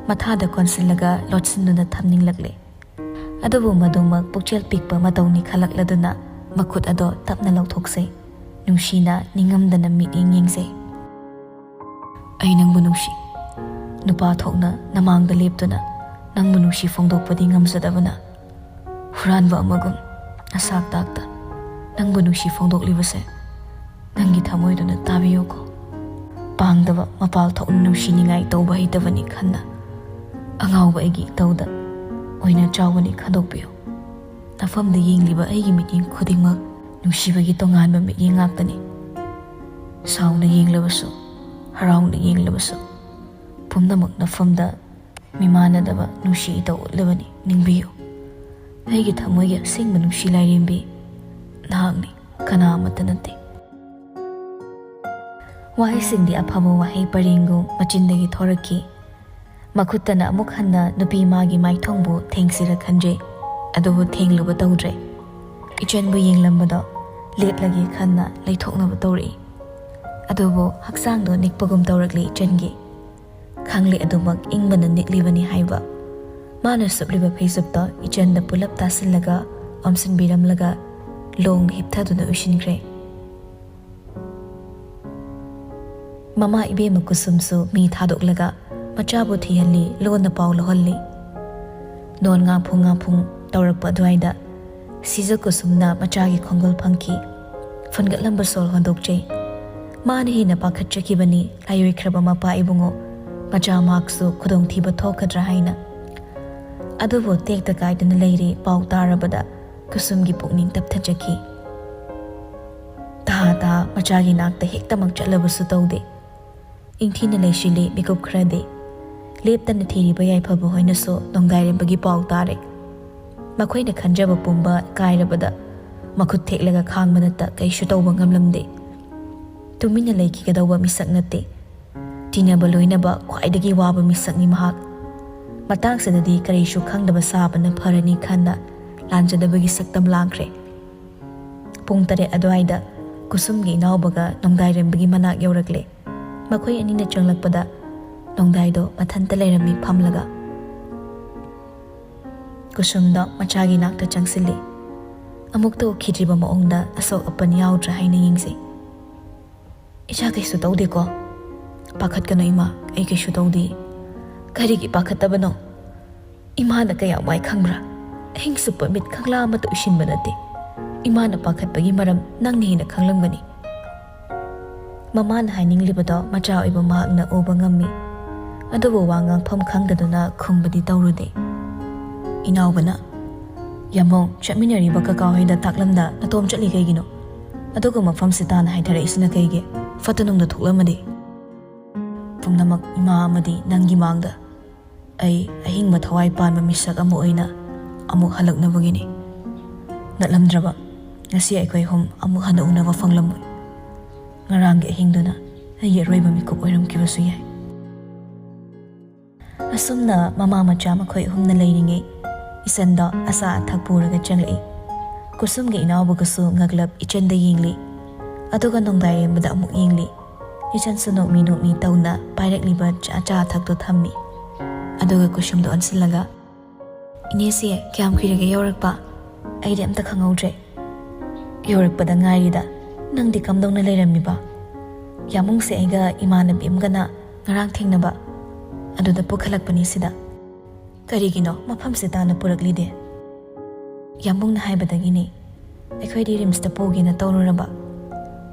ꯃꯊꯥꯗ ꯀꯣꯟꯁꯤꯜꯂꯒ ꯂꯣꯠꯁꯤꯟꯗꯨꯅ ꯊꯝꯅꯤꯡꯂꯛꯂꯦ꯫ ꯑꯗꯨꯕꯨ ꯃꯗꯨꯃꯛ ꯄꯨꯛꯆꯦꯜ ꯄꯤꯛꯄ ꯃꯇꯧꯅꯤ ꯈꯜꯂꯛꯂꯗꯨꯅ ꯃꯈꯨꯠ ꯑꯗꯣ ꯇꯞꯅ ꯂꯧꯊꯣꯛꯆꯩ꯫ ꯅꯨꯡꯁꯤꯅ ꯅꯤꯡꯉꯝꯗꯅ ꯃꯤꯠꯌꯦꯡ ꯌꯦꯡꯖꯩ꯫ "ꯑꯩ ꯅꯪꯕꯨ ꯅꯨꯡꯁꯤ꯫ ꯅꯨꯄꯥ ꯊꯣꯛꯅ ꯅꯃꯥꯡꯗ ꯂꯦꯞꯇꯨꯅ ꯅꯪꯕꯨ ꯅꯨꯡꯁꯤ ꯐꯣꯡꯗꯣꯛꯄꯗꯤ ꯉꯝꯖꯗꯕꯅ ꯍꯨꯔꯥꯟꯕ ꯑꯃꯒꯨꯝ ꯅꯁꯥꯛ ꯇꯥꯛꯇ ꯅꯪꯕꯨ ꯅꯨꯡꯁꯤ ꯐꯣꯡꯗꯣꯛꯂꯤꯕꯁꯦ ꯅꯪꯒꯤ ꯊꯃꯣꯏꯗꯨꯅ ꯇꯥꯕꯤꯌꯨꯀꯣ꯫ ꯄꯥꯡꯗꯕ ꯃꯄꯥꯜ ꯊꯣꯛꯅ ꯅꯨꯡꯁꯤꯅꯤꯡꯉꯥꯏ ꯇꯧꯕ ꯍꯩꯇꯕꯅꯤ ꯈꯟꯅ ꯑꯉꯥꯎꯕ ꯑꯩꯒꯤ ꯏꯇꯧꯗ ꯑꯣꯏꯅ ꯆꯥꯎꯕꯅꯤ ꯈꯟꯗꯣꯛꯄꯤꯌꯨ꯫ ꯅꯐꯝꯗ ꯌꯦꯡꯂꯤꯕ ꯑꯩꯒꯤ ꯃꯤꯠꯌꯦꯡ ꯈꯨꯗꯤꯡꯃꯛ ꯅꯨꯡꯁꯤꯕꯒꯤ ꯇꯣꯉꯥꯟꯕ ꯃꯤꯠꯌꯦꯡ ꯉꯥꯛꯇꯅꯤ꯫ ꯁꯥꯎꯅ ꯌꯦꯡꯂꯕꯁꯨ, ꯍꯔꯥꯎꯅ ꯌꯦꯡꯂꯕꯁꯨ, ꯄꯨꯝꯅꯃꯛ ꯅꯐꯝꯗ ꯃꯤꯃꯥꯟꯅꯗꯕ ꯅꯨꯡꯁꯤ ꯏꯇꯧ ꯎꯠꯂꯕꯅꯤ꯫ ꯅꯤꯡꯕꯤꯌꯨ, ꯑꯩꯒꯤ ꯊꯃꯣꯏꯒꯤ ꯑꯁꯦꯡꯕ ꯅꯨꯡꯁꯤ ꯂꯥꯏꯔꯦꯝꯕꯤ ꯅꯍꯥꯛꯅꯤ, ꯀꯅꯥ ꯑꯃꯠꯇ ꯅꯠꯇꯦ꯫" ꯋꯥꯍꯩꯁꯤꯡꯗꯤ ꯑꯐꯕ ꯋꯥꯍꯩ ꯄꯔꯦꯡꯒꯨꯝ ꯃꯆꯤꯟꯗꯒꯤ ꯊꯣꯔꯛꯈꯤ꯫ ꯃꯈꯨꯠꯇꯅ ꯑꯃꯨꯛ ꯍꯟꯅ ꯅꯨꯄꯤ ꯃꯥꯒꯤ ꯃꯥꯏꯊꯣꯡꯕꯨ ꯊꯦꯡꯁꯤꯔ ꯈꯟꯖꯩ, ꯑꯗꯨꯕꯨ ꯊꯦꯡꯂꯨꯕ ꯇꯧꯗ꯭ꯔꯦ꯫ ꯏꯆꯟꯕꯨ ꯌꯦꯡꯂꯝꯕꯗꯣ ꯂꯦꯞꯂꯒꯦ ꯈꯟꯅ ꯂꯩꯊꯣꯛꯅꯕ ꯇꯧꯔꯛꯏ꯫ ꯑꯗꯨꯕꯨ ꯍꯛꯆꯥꯡꯗꯣ ꯅꯤꯛꯄꯒꯨꯝ ꯇꯧꯔꯛꯂꯤ ꯏꯆꯟꯒꯤ꯫ ꯈꯪꯂꯦ ꯑꯗꯨꯃꯛ ꯏꯪꯕꯅ ꯅꯤꯛꯂꯤꯕꯅꯤ ꯍꯥꯏꯕ꯫ ꯃꯥꯅ ꯁꯨꯞꯂꯤꯕ ꯐꯩꯖꯨꯞꯇꯣ ꯏꯆꯟꯗ ꯄꯨꯂꯞ ꯇꯥꯁꯤꯜꯂꯒ ꯑꯣꯝꯁꯤꯟꯕꯤꯔꯝꯂꯒ ꯂꯣꯡꯅ ꯍꯤꯞꯊꯗꯨꯅ ꯎꯏꯁꯤꯟꯈ꯭ꯔꯦ꯫ ꯃꯃꯥ ꯏꯕꯦꯝꯃ ꯀꯨꯁꯨꯝꯁꯨ ꯃꯤ ꯊꯥꯗꯣꯛꯂꯒ ꯃꯆꯥꯕꯨ ꯊꯤꯍꯜꯂꯤ, ꯂꯣꯟꯅ ꯄꯥꯎ ꯂꯧꯍꯜꯂꯤ꯫ ꯅꯣꯟ ꯉꯥꯐꯨꯡ ꯉꯥꯐꯨꯡ ꯇꯧꯔꯛꯄ ꯑꯗꯨꯋꯥꯏꯗ ꯁꯤꯖ ꯀꯨꯁꯨꯝꯅ ꯃꯆꯥꯒꯤ ꯈꯣꯡꯒꯨꯜ ꯐꯪꯈꯤ꯫ ꯐꯨꯟꯒꯠꯂꯝꯕ ꯁꯣꯜ ꯍꯣꯟꯗꯣꯛꯆꯩ꯫ ꯃꯥꯅ ꯍꯦꯟꯅ ꯄꯥꯈꯠꯆꯈꯤꯕꯅꯤ, ꯂꯥꯏꯑꯣꯏꯈ꯭ꯔꯕ ꯃꯄꯥ ꯏꯕꯨꯡꯉꯣ, ꯃꯆꯥ ꯃꯍꯥꯛꯁꯨ ꯈꯨꯗꯣꯡꯊꯤꯕ ꯊꯣꯛꯀꯗ꯭ꯔꯥ ꯍꯥꯏꯅ꯫ ꯑꯗꯨꯕꯨ ꯇꯦꯛꯇ ꯀꯥꯏꯗꯅ ꯂꯩꯔꯦ ꯄꯥꯎ ꯇꯥꯔꯕꯗ ꯀꯨꯁꯨꯝꯒꯤ ꯄꯨꯛꯅꯤꯡ ꯇꯞꯊꯖꯈꯤ꯫ ꯇꯍꯥ ꯇꯍꯥ ꯃꯆꯥꯒꯤ ꯅꯥꯛꯇ ꯍꯦꯛꯇꯃꯛ ꯆꯠꯂꯕꯁꯨ ꯇꯧꯗꯦ꯫ ꯏꯪꯊꯤꯅ ꯂꯩꯁꯤꯜꯂꯤ ꯃꯤꯀꯨꯞ ꯈꯔꯗꯤ꯫ ꯂꯦꯞꯇꯅ ꯊꯤꯔꯤꯕ ꯌꯥꯏꯐꯕ ꯍꯣꯏꯅꯁꯨ ꯅꯣꯡꯗꯥꯏꯔꯦꯝꯕꯒꯤ ꯄꯥꯎ ꯇꯥꯔꯦ꯫ ꯃꯈꯣꯏꯅ ꯈꯟꯖꯕ ꯄꯨꯝꯕ ꯀꯥꯏꯔꯕꯗ ꯃꯈꯨꯠ ꯊꯦꯛꯂꯒ ꯈꯥꯡꯕ ꯅꯠꯇ ꯀꯩꯁꯨ ꯇꯧꯕ ꯉꯝꯂꯝꯗꯦ꯫ ꯇꯨꯃꯤꯟꯅ ꯂꯩꯈꯤꯒꯗꯧꯕ ꯃꯤꯁꯛ ꯅꯠꯇꯦ꯫ ꯇꯤꯟꯅꯕ ꯂꯣꯏꯅꯕ ꯈ꯭ꯋꯥꯏꯗꯒꯤ ꯋꯥꯕ ꯃꯤꯁꯛꯅꯤ ꯃꯍꯥꯛ꯫ ꯃꯇꯥꯡꯁꯤꯗꯗꯤ ꯀꯔꯤꯁꯨ ꯈꯪꯗꯕ ꯁꯥꯕꯅ ꯐꯔꯅꯤ ꯈꯟꯅ ꯂꯥꯟꯖꯗꯕꯒꯤ ꯁꯛꯇꯝ ꯂꯥꯡꯈ꯭ꯔꯦ꯫ ꯄꯨꯡ ꯇꯔꯦꯠ ꯑꯗꯨꯋꯥꯏꯗ ꯀꯨꯁꯨꯝꯒꯤ ꯏꯅꯥꯎꯕꯒ ꯅꯣꯡꯗꯥꯏꯔꯦꯝꯕꯒꯤ ꯃꯅꯥꯛ ꯌꯧꯔꯛꯂꯦ꯫ ꯃꯈꯣꯏ ꯑꯅꯤꯅ ꯆꯪꯂꯛꯄꯗ ꯅꯣꯡꯗꯥꯏꯗꯣ ꯃꯊꯟꯇ ꯂꯩꯔꯝꯃꯤ ꯐꯝꯂꯒ꯫ ꯀꯨꯁꯨꯝꯗꯣ ꯃꯆꯥꯒꯤ ꯅꯥꯛꯇ ꯆꯪꯁꯤꯜꯂꯤ꯫ ꯑꯃꯨꯛꯇ ꯎꯈꯤꯗ꯭ꯔꯤꯕ ꯃꯑꯣꯡꯗ ꯑꯁꯣꯛ ꯑꯄꯟ ꯌꯥꯎꯗ꯭ꯔꯥ ꯍꯥꯏꯅ ꯌꯦꯡꯖꯩ꯫ "ꯏꯆꯥ ꯀꯩꯁꯨ ꯇꯧꯗꯦꯀꯣ? ꯄꯥꯈꯠꯀꯅꯨ ꯏꯃꯥ, ꯑꯩ ꯀꯩꯁꯨ ꯇꯧꯗꯦ꯫" "ꯀꯔꯤꯒꯤ ꯄꯥꯈꯠꯇꯕꯅꯣ? ꯏꯃꯥꯅ ꯀꯌꯥꯝ ꯋꯥꯏ ꯈꯪꯕ꯭ꯔꯥ? ꯑꯍꯤꯡ ꯆꯨꯞꯄ ꯃꯤꯠ ꯈꯪꯂꯥ ꯑꯃꯠꯇ ꯎꯏꯁꯤꯟꯕ ꯅꯠꯇꯦ꯫ ꯏꯃꯥꯅ ꯄꯥꯈꯠꯄꯒꯤ ꯃꯔꯝ ꯅꯪꯅ ꯍꯦꯟꯅ ꯈꯪꯂꯝꯒꯅꯤ꯫" ꯃꯃꯥꯅ ꯍꯥꯏꯅꯤꯡꯂꯤꯕꯗꯣ ꯃꯆꯥ ꯑꯣꯏꯕ ꯃꯍꯥꯛꯅ ꯎꯕ ꯉꯝꯃꯤ꯫ ꯑꯗꯨꯕꯨ ꯋꯥ ꯉꯥꯡꯐꯝ ꯈꯪꯗꯗꯨꯅ ꯈꯨꯝꯕꯗꯤ ꯇꯧꯔꯨꯗꯦ꯫ ꯏꯅꯥꯎꯕꯅ, "ꯌꯥꯝꯕꯨꯡ, ꯆꯠꯃꯤꯟꯅꯔꯤꯕ ꯀꯀꯥ ꯍꯣꯏꯗ ꯇꯥꯛꯂꯝꯗ ꯅꯇꯣꯝ ꯆꯠꯂꯤ ꯀꯩꯒꯤꯅꯣ? ꯑꯗꯨꯒ ꯃꯐꯝꯁꯤ ꯇꯥꯅ ꯍꯥꯏꯊꯔꯛꯏꯁꯤꯅ ꯀꯩꯒꯤ? ꯐꯠꯇ ꯅꯨꯡꯗ ꯊꯣꯛꯂꯝꯃꯗꯤ?" "ꯄꯨꯝꯅꯃꯛ ꯏꯃꯥ ꯑꯃꯗꯤ ꯅꯪꯒꯤ ꯃꯥꯡꯗ꯫ ꯑꯩ ꯑꯍꯤꯡꯕ ꯊꯋꯥꯏ ꯄꯥꯟꯕ ꯃꯤꯁꯛ ꯑꯃ ꯑꯣꯏꯅ ꯑꯃꯨꯛ ꯍꯜꯂꯛꯅꯕꯒꯤꯅꯤ꯫ ꯅꯠꯂꯝꯗ꯭ꯔꯕ ꯉꯁꯤ ꯑꯩꯈꯣꯏ ꯑꯍꯨꯝ ꯑꯃꯨꯛ ꯍꯟꯅ ꯎꯅꯕ ꯐꯪꯂꯝꯃꯣꯏ꯫ ꯉꯔꯥꯡꯒꯤ ꯑꯍꯤꯡꯗꯨꯅ ꯑꯩꯒꯤ ꯑꯔꯣꯏꯕ ꯃꯤꯀꯨꯞ ꯑꯣꯏꯔꯝꯈꯤꯕꯁꯨ ꯌꯥꯏ꯫" ꯑꯁꯨꯝꯅ ꯃꯃꯥ ꯃꯆꯥ ꯃꯈꯣꯏ ꯑꯍꯨꯝꯅ ꯂꯩꯔꯤꯉꯩ, ꯏꯆꯟꯗꯣ ꯑꯆꯥ ꯑꯊꯛ ꯄꯨꯔꯒ ꯆꯪꯂꯛꯏ꯫ ꯀꯨꯁꯨꯝꯒꯤ ꯏꯅꯥꯎꯕꯒꯁꯨ ꯉꯛꯂꯞ ꯏꯆꯟꯗ ꯌꯦꯡꯂꯤ꯫ ꯑꯗꯨꯒ ꯅꯣꯡꯗꯥꯏꯔꯦꯝꯕꯗ ꯑꯃꯨꯛ ꯌꯦꯡꯂꯤ꯫ ꯏꯆꯟꯁꯨ ꯅꯣꯛꯃꯤ ꯅꯣꯛꯃꯤ ꯇꯧꯅ ꯄꯥꯏꯔꯛꯂꯤꯕ ꯆꯥ-, ꯑꯆꯥ ꯑꯊꯛꯇꯣ ꯊꯝꯃꯤ꯫ ꯑꯗꯨꯒ ꯀꯨꯁꯨꯝꯗ ꯑꯣꯟꯁꯤꯜꯂꯒ, "ꯏꯅꯦꯁꯦ, ꯀꯌꯥꯝ ꯀꯨꯏꯔꯒꯦ ꯌꯧꯔꯛꯄ? ꯑꯩꯗꯤ ꯑꯝꯇ ꯈꯪꯍꯧꯗ꯭ꯔꯦ꯫" "ꯌꯧꯔꯛꯄꯗ ꯉꯥꯏꯔꯤꯗ, ꯅꯪꯗꯤ ꯀꯝꯗꯧꯅ ꯂꯩꯔꯝꯃꯤꯕ?" "ꯌꯥꯝꯕꯨꯡꯁꯦ ꯑꯩꯒ ꯏꯃꯥꯟꯅꯕꯤ ꯑꯃꯒꯅ ꯉꯔꯥꯡ ꯊꯦꯡꯅꯕ, ꯑꯗꯨꯗ ꯄꯨꯈꯠꯂꯛꯄꯅꯤ ꯁꯤꯗ꯫" "ꯀꯔꯤꯒꯤꯅꯣ ꯃꯐꯝꯁꯦ ꯇꯥꯅ ꯄꯨꯔꯛꯂꯤꯗꯤ?" "ꯌꯥꯝꯕꯨꯡꯅ ꯍꯥꯏꯕꯗꯒꯤꯅꯤ꯫ ꯑꯩꯈꯣꯏꯗꯤ ꯔꯤꯝꯁꯇ ꯄꯨꯒꯦꯅ ꯇꯧꯔꯨꯔꯕ,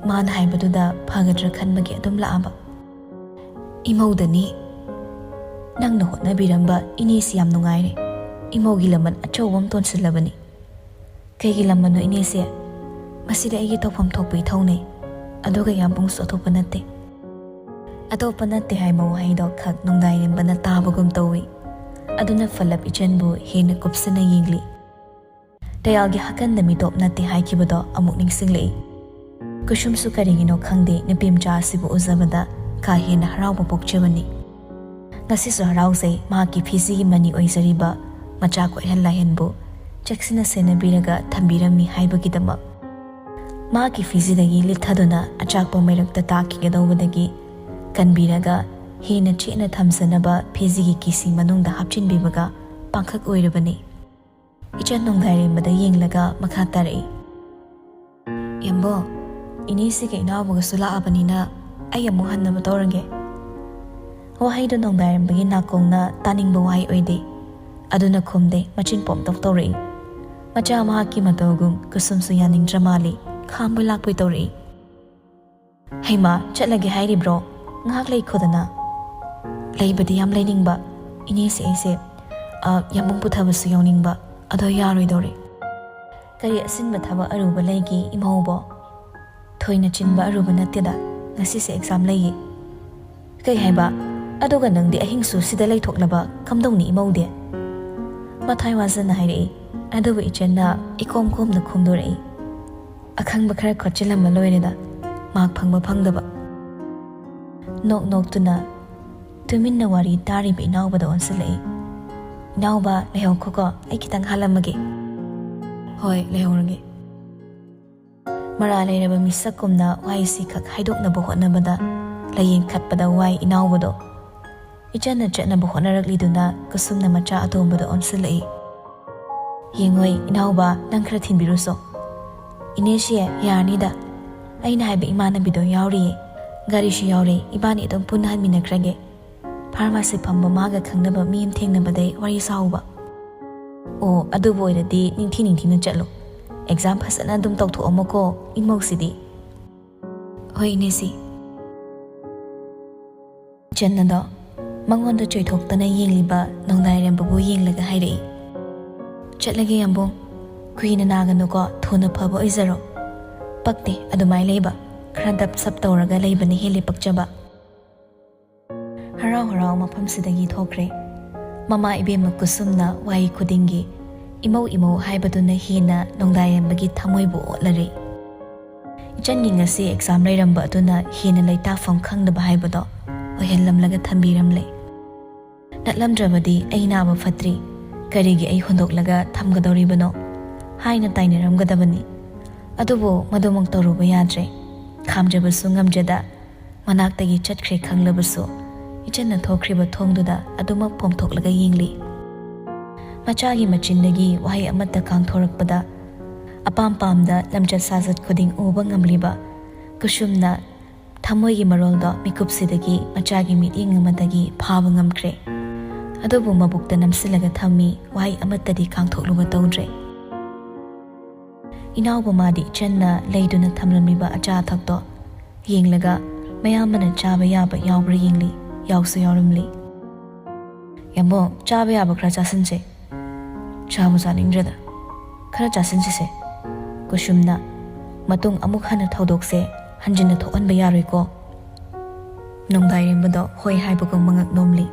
ꯃꯥꯅ ꯍꯥꯏꯕꯗꯨꯗ ꯐꯒꯗ꯭ꯔꯥ ꯈꯟꯕꯒꯤ ꯑꯗꯨꯝ ꯂꯥꯛꯑꯕ꯫ "ꯏꯃꯧꯗꯅꯤ, ꯅꯪꯅ ꯍꯣꯠꯅꯕꯤꯔꯝꯕ ꯏꯅꯦꯁꯤ ꯌꯥꯝ ꯅꯨꯡꯉꯥꯏꯔꯦ꯫ ꯏꯃꯧꯒꯤ ꯂꯃꯟ ꯑꯆꯧꯕ ꯑꯃ ꯇꯣꯟꯁꯤꯜꯂꯕꯅꯤ꯫" "ꯀꯩꯒꯤ ꯂꯃꯟꯅꯣ ꯏꯅꯦꯁꯦ?" "ꯃꯁꯤꯗꯤ ꯑꯩꯒꯤ ꯇꯧꯐꯝ ꯊꯣꯛꯄ ꯏꯊꯧꯅꯦ꯫ ꯑꯗꯨꯒ ꯌꯥꯝꯕꯨꯡꯁꯨ ꯑꯇꯣꯞꯄ ꯅꯠꯇꯦ꯫" "ꯑꯇꯣꯞꯄ ꯅꯠꯇꯦ" ꯍꯥꯏꯕ ꯋꯥꯍꯩꯗꯣ ꯈꯛ ꯅꯣꯡꯗꯥꯏꯔꯦꯝꯕꯅ ꯇꯥꯕꯒꯨꯝ ꯇꯧꯏ꯫ ꯑꯗꯨꯅ ꯐꯂꯞ ꯏꯆꯟꯕꯨ ꯍꯦꯟꯅ ꯀꯨꯞꯁꯟꯅ ꯌꯦꯡꯂꯤ꯫ ꯇꯌꯥꯜꯒꯤ ꯍꯥꯀꯟꯗ ꯃꯤꯇꯣꯞ ꯅꯠꯇꯦ ꯍꯥꯏꯈꯤꯕꯗꯣ ꯑꯃꯨꯛ ꯅꯤꯡꯁꯤꯡꯂꯛꯏ꯫ ꯀꯨꯁꯨꯝꯁꯨ ꯀꯔꯤꯒꯤꯅꯣ ꯈꯪꯗꯦ, ꯅꯨꯄꯤ ꯃꯆꯥ ꯑꯁꯤꯕꯨ ꯎꯖꯕꯗ ꯀꯥ ꯍꯦꯟꯅ ꯍꯔꯥꯎꯕ ꯄꯣꯛꯆꯕꯅꯤ꯫ ꯉꯁꯤꯁꯨ ꯍꯔꯥꯎꯖꯩ, ꯃꯍꯥꯛꯀꯤ ꯐꯤꯖꯤꯒꯤ ꯃꯅꯤ ꯑꯣꯏꯖꯔꯤꯕ ꯃꯆꯥ ꯀꯣꯏꯍꯟ ꯂꯥꯏꯍꯟꯕꯨ ꯆꯦꯛꯁꯤꯟꯅ ꯁꯦꯟꯅꯕꯤꯔꯒ ꯊꯝꯕꯤꯔꯝꯃꯤ ꯍꯥꯏꯕꯒꯤꯗꯃꯛ꯫ ꯃꯍꯥꯛꯀꯤ ꯐꯤꯖꯤꯗꯒꯤ ꯂꯤꯠꯊꯗꯨꯅ ꯑꯆꯥꯛꯄ ꯃꯩꯔꯛꯇ ꯇꯥꯈꯤꯒꯗꯧꯕꯗꯒꯤ ꯀꯟꯕꯤꯔꯒ ꯍꯦꯟꯅ ꯆꯦꯠꯅ ꯊꯝꯖꯅꯕ ꯐꯤꯖꯤꯒꯤ ꯀꯤꯁꯤ ꯃꯅꯨꯡꯗ ꯍꯥꯞꯆꯤꯟꯕꯤꯕꯒ ꯄꯥꯡꯈꯛ ꯑꯣꯏꯔꯕꯅꯤ꯫ ꯏꯆꯟ ꯅꯣꯡꯗꯥꯏꯔꯦꯝꯕꯗ ꯌꯦꯡꯂꯒ ꯃꯈꯥ ꯇꯥꯔꯛꯏ꯫ "ꯌꯥꯝꯕꯣ, ꯏꯅꯦꯁꯤꯒ ꯏꯅꯥꯎꯕꯒꯁꯨ ꯂꯥꯛꯑꯕꯅꯤꯅ ꯑꯩ ꯑꯃꯨꯛ ꯍꯟꯅꯕ ꯇꯧꯔꯒꯦ꯫" ꯋꯥꯍꯩꯗꯣ ꯅꯣꯡꯗꯥꯏꯔꯦꯝꯕꯒꯤ ꯅꯥꯀꯣꯡꯅ ꯇꯥꯅꯤꯡꯕ ꯋꯥꯍꯩ ꯑꯣꯏꯗꯦ꯫ ꯑꯗꯨꯅ ꯈꯨꯝꯗꯦ, ꯃꯆꯤꯟ ꯄꯣꯝꯇꯧ ꯇꯧꯔꯛꯏ꯫ ꯃꯆꯥ ꯃꯍꯥꯛꯀꯤ ꯃꯇꯧꯒꯨꯝ ꯀꯨꯁꯨꯝꯁꯨ ꯌꯥꯅꯤꯡꯗ꯭ꯔ ꯃꯥꯜꯂꯤ, ꯈꯥꯝꯕꯣꯏ ꯂꯥꯛꯄꯣꯏ ꯇꯧꯔꯛꯏ꯫ "ꯍꯩꯃꯥ, ꯆꯠꯂꯒꯦ ꯍꯥꯏꯔꯤꯕ꯭ꯔꯣ? ꯉꯥꯏꯍꯥꯛ ꯂꯩꯈꯣꯗꯅ꯫" "ꯂꯩꯕꯗꯤ ꯌꯥꯝ ꯂꯩꯅꯤꯡꯕ ꯏꯅꯦꯁꯦ ꯑꯩꯁꯦ, ꯑ, ꯌꯥꯝꯕꯨꯡ ꯄꯨꯊꯕꯁꯨ ꯌꯥꯎꯅꯤꯡꯕ, ꯑꯗꯣ ꯌꯥꯔꯣꯏꯗꯧꯔꯦ꯫" "ꯀꯔꯤ ꯑꯁꯤꯟꯕ ꯊꯕꯛ ꯑꯔꯨꯕ ꯂꯩꯒꯦ ꯏꯃꯧꯕꯣ?" "ꯊꯣꯏꯅ ꯆꯤꯟꯕ ꯑꯔꯨꯕ ꯅꯠꯇꯦꯗ, ꯉꯁꯤꯁꯦ ꯑꯦꯛꯖꯥꯝ ꯂꯩꯌꯦ꯫" "ꯀꯩ ꯍꯥꯏꯕ? ꯑꯗꯨꯒ ꯅꯪꯗꯤ ꯑꯍꯤꯡꯁꯨ ꯁꯤꯗ ꯂꯩꯊꯣꯛꯂꯕ, ꯀꯝꯗꯧꯅꯤ ꯏꯃꯧꯗꯤ?" ꯃꯊꯥꯏ ꯋꯥꯖꯅ ꯍꯥꯏꯔꯛꯏ꯫ ꯑꯗꯨꯕꯨ ꯏꯆꯟꯅ ꯏꯀꯣꯝ ꯀꯣꯝꯅ ꯈꯣꯝꯗꯣꯔꯛꯏ꯫ "ꯑꯈꯪꯕ ꯈꯔ ꯈꯣꯠꯆꯤꯜꯂꯝꯃ ꯂꯣꯏꯔꯦꯗ, ꯃꯥꯔꯛ ꯐꯪꯕ ꯐꯪꯗꯕ꯫" ꯅꯣꯛ ꯅꯣꯛꯇꯨꯅ ꯇꯨꯃꯤꯟꯅ ꯋꯥꯔꯤ ꯇꯥꯔꯤꯕ ꯏꯅꯥꯎꯕꯗ ꯑꯣꯟꯁꯤꯜꯂꯛꯏ꯫ "ꯏꯅꯥꯎꯕ, ꯂꯩꯍꯧꯈꯣꯀꯣ, ꯑꯩ ꯈꯤꯇꯪ ꯍꯥꯜꯂꯝꯃꯒꯦ꯫" "ꯍꯣꯏ, ꯂꯩꯍꯧꯔꯒꯦ꯫" ꯃꯔꯥ ꯂꯩꯔꯕ ꯃꯤꯁꯛꯀꯨꯝꯅ ꯋꯥꯍꯩꯁꯤ ꯈꯛ ꯍꯥꯏꯗꯣꯛꯅꯕ ꯍꯣꯠꯅꯕꯗ ꯂꯥꯏꯌꯦꯡ ꯈꯠꯄꯗ ꯋꯥꯏ ꯏꯅꯥꯎꯕꯗꯣ꯫ ꯏꯆꯟꯅ ꯆꯠꯅꯕ ꯍꯣꯠꯅꯔꯛꯂꯤꯗꯨꯅ ꯀꯨꯁꯨꯝꯅ ꯃꯆꯥ ꯑꯇꯣꯝꯕꯗ ꯑꯣꯟꯁꯤꯜꯂꯛꯏ꯫ "ꯌꯦꯡꯉꯣꯏ ꯏꯅꯥꯎꯕ, ꯅꯪ ꯈꯔ ꯊꯤꯟꯕꯤꯔꯨꯁꯣ꯫" "ꯏꯅꯦꯁꯦ, ꯌꯥꯔꯅꯤꯗ꯫ ꯑꯩꯅ ꯍꯥꯏꯕ ꯏꯃꯥꯟꯅꯕꯤꯗꯣ ꯌꯥꯎꯔꯤꯌꯦ꯫ ꯒꯥꯔꯤꯁꯨ ꯌꯥꯎꯔꯦ, ꯏꯕꯥꯅꯤ ꯑꯗꯨꯝ ꯄꯨꯟꯅ ꯍꯟꯃꯤꯟꯅꯈ꯭ꯔꯒꯦ꯫ ꯐꯥꯔꯃꯥꯁꯤ ꯐꯝꯕ ꯃꯥꯒ ꯈꯪꯅꯕ ꯃꯤ ꯑꯃ ꯊꯦꯡꯅꯕꯗꯩ ꯋꯥꯔꯤ ꯁꯥꯍꯧꯕ꯫" "ꯑꯣ, ꯑꯗꯨꯕꯨ ꯑꯣꯏꯔꯗꯤ ꯅꯤꯡꯊꯤ ꯅꯤꯡꯊꯤꯅ ꯆꯠꯂꯨ꯫ ꯑꯦꯛꯖꯥꯝ ꯐꯖꯅ ꯑꯗꯨꯝ ꯇꯧꯊꯣꯛꯑꯝꯃꯨꯀꯣ ꯏꯃꯧꯁꯤꯗꯤ꯫" "ꯍꯣꯏ, ꯏꯅꯦꯁꯤ꯫" ꯏꯆꯟ ꯑꯗꯣ ꯃꯉꯣꯟꯗ ꯆꯣꯏꯊꯣꯛꯇꯅ ꯌꯦꯡꯂꯤꯕ ꯅꯣꯡꯗꯥꯏꯔꯦꯝꯕꯕꯨ ꯌꯦꯡꯂꯒ ꯍꯥꯏꯔꯛꯏ, "ꯆꯠꯂꯒꯦ ꯌꯥꯝꯕꯨꯡ, ꯀꯨꯏꯅ ꯅꯥꯒꯅꯨꯀꯣ, ꯊꯨꯅ ꯐꯕ ꯑꯣꯏꯖꯔꯣ꯫ ꯄꯛꯇꯦ ꯑꯗꯨꯃꯥꯏ ꯂꯩꯕ, ꯈꯔ ꯗꯞ ꯁꯞ ꯇꯧꯔꯒ ꯂꯩꯕꯅ ꯍꯦꯜꯂꯤ ꯄꯛꯆꯕ꯫" ꯍꯔꯥꯎ ꯍꯔꯥꯎ ꯃꯐꯝꯁꯤꯗꯒꯤ ꯊꯣꯛꯈ꯭ꯔꯦ꯫ ꯃꯃꯥ ꯏꯕꯦꯝꯃ ꯀꯨꯁꯨꯝꯅ ꯋꯥꯍꯩ ꯈꯨꯗꯤꯡꯒꯤ "ꯏꯃꯧ, ꯏꯃꯧ" ꯍꯥꯏꯕꯗꯨꯅ ꯍꯦꯟꯅ ꯅꯣꯡꯗꯥꯏꯔꯦꯝꯕꯒꯤ ꯊꯃꯣꯏꯕꯨ ꯑꯣꯠꯂꯔꯦ꯫ ꯏꯆꯟꯒꯤ ꯉꯁꯤ ꯑꯦꯛꯖꯥꯝ ꯂꯩꯔꯝꯕ ꯑꯗꯨꯅ ꯍꯦꯟꯅ ꯂꯩꯇꯥꯐꯝ ꯈꯪꯗꯕ ꯍꯥꯏꯕꯗꯣ ꯑꯣꯏꯍꯜꯂꯝꯂꯒ ꯊꯝꯕꯤꯔꯝꯂꯦ꯫ "ꯅꯠꯂꯝꯗ꯭ꯔꯕꯗꯤ ꯑꯩ ꯅꯥꯕ ꯐꯠꯇ꯭ꯔꯤ, ꯀꯔꯤꯒꯤ ꯑꯩ ꯍꯨꯟꯗꯣꯛꯂꯒ ꯊꯝꯒꯗꯧꯔꯤꯕꯅꯣ?" ꯍꯥꯏꯅ ꯇꯥꯏꯅꯔꯝꯒꯗꯕꯅꯤ꯫ ꯑꯗꯨꯕꯨ ꯃꯗꯨꯃꯛ ꯇꯧꯔꯨꯕ ꯌꯥꯗ꯭ꯔꯦ꯫ ꯈꯥꯝꯖꯕꯁꯨ ꯉꯝꯖꯗ ꯃꯅꯥꯛꯇꯒꯤ ꯆꯠꯈ꯭ꯔꯦ ꯈꯪꯂꯕꯁꯨ, ꯏꯆꯟꯅ ꯊꯣꯛꯈ꯭ꯔꯤꯕ ꯊꯣꯡꯗꯨꯗ ꯑꯗꯨꯃꯛ ꯄꯣꯝꯊꯣꯛꯂꯒ ꯌꯦꯡꯂꯤ꯫ ꯃꯆꯥꯒꯤ ꯃꯆꯤꯟꯗꯒꯤ ꯋꯥꯍꯩ ꯑꯃꯠꯇ ꯀꯥꯡꯊꯣꯔꯛꯄꯗ, ꯑꯄꯥꯝ ꯄꯥꯝꯗ ꯂꯝꯆꯠ ꯁꯥꯖꯠ ꯈꯨꯗꯤꯡ ꯎꯕ ꯉꯝꯂꯤꯕ ꯀꯨꯁꯨꯝꯅ ꯊꯃꯣꯏꯒꯤ ꯃꯔꯣꯜꯗꯣ ꯃꯤꯀꯨꯞꯁꯤꯗꯒꯤ ꯃꯆꯥꯒꯤ ꯃꯤꯠꯌꯦꯡ ꯑꯃꯗꯒꯤ ꯐꯥꯕ ꯉꯝꯈ꯭ꯔꯦ꯫ ꯑꯗꯨꯕꯨ ꯃꯕꯨꯛꯇ ꯅꯝꯁꯤꯜꯂꯒ ꯊꯝꯃꯤ, ꯋꯥꯍꯩ ꯑꯃꯠꯇꯗꯤ ꯀꯥꯡꯊꯣꯛꯂꯨꯕ ꯇꯧꯗ꯭ꯔꯦ꯫ ꯏꯅꯥꯎꯕ ꯃꯥꯗꯤ ꯏꯆꯟꯅ ꯂꯩꯗꯨꯅ ꯊꯝꯂꯝꯂꯤꯕ ꯑꯆꯥ ꯑꯊꯛꯇꯣ ꯌꯦꯡꯂꯒ ꯃꯌꯥꯝꯕꯅ ꯆꯥꯕ ꯌꯥꯕ ꯌꯥꯎꯕ꯭ꯔꯥ ꯌꯦꯡꯂꯤ, ꯌꯥꯎꯁꯨ ꯌꯥꯎꯔꯝꯂꯤ꯫ "ꯌꯥꯝꯕꯨꯡ, ꯆꯥꯕ ꯌꯥꯕ ꯈꯔ ꯆꯥꯁꯤꯟꯁꯦ꯫" "ꯆꯥꯕꯨ ꯆꯥꯅꯤꯡꯗ꯭ꯔꯦꯗ, ꯈꯔ ꯆꯥꯁꯤꯟꯁꯤꯁꯦ꯫" ꯀꯨꯁꯨꯝꯅ, "ꯃꯇꯨꯡ ꯑꯃꯨꯛ ꯍꯟꯅ ꯊꯧꯗꯣꯛꯁꯦ ꯍꯟꯖꯤꯟꯅ ꯊꯣꯛꯍꯟꯕ ꯌꯥꯔꯣꯏꯀꯣ꯫" ꯅꯣꯡꯗꯥꯏꯔꯦꯝꯕꯗꯣ ꯍꯣꯏ ꯍꯥꯏꯕꯒꯨꯝ ꯃꯉꯛ ꯅꯣꯝꯂꯤ꯫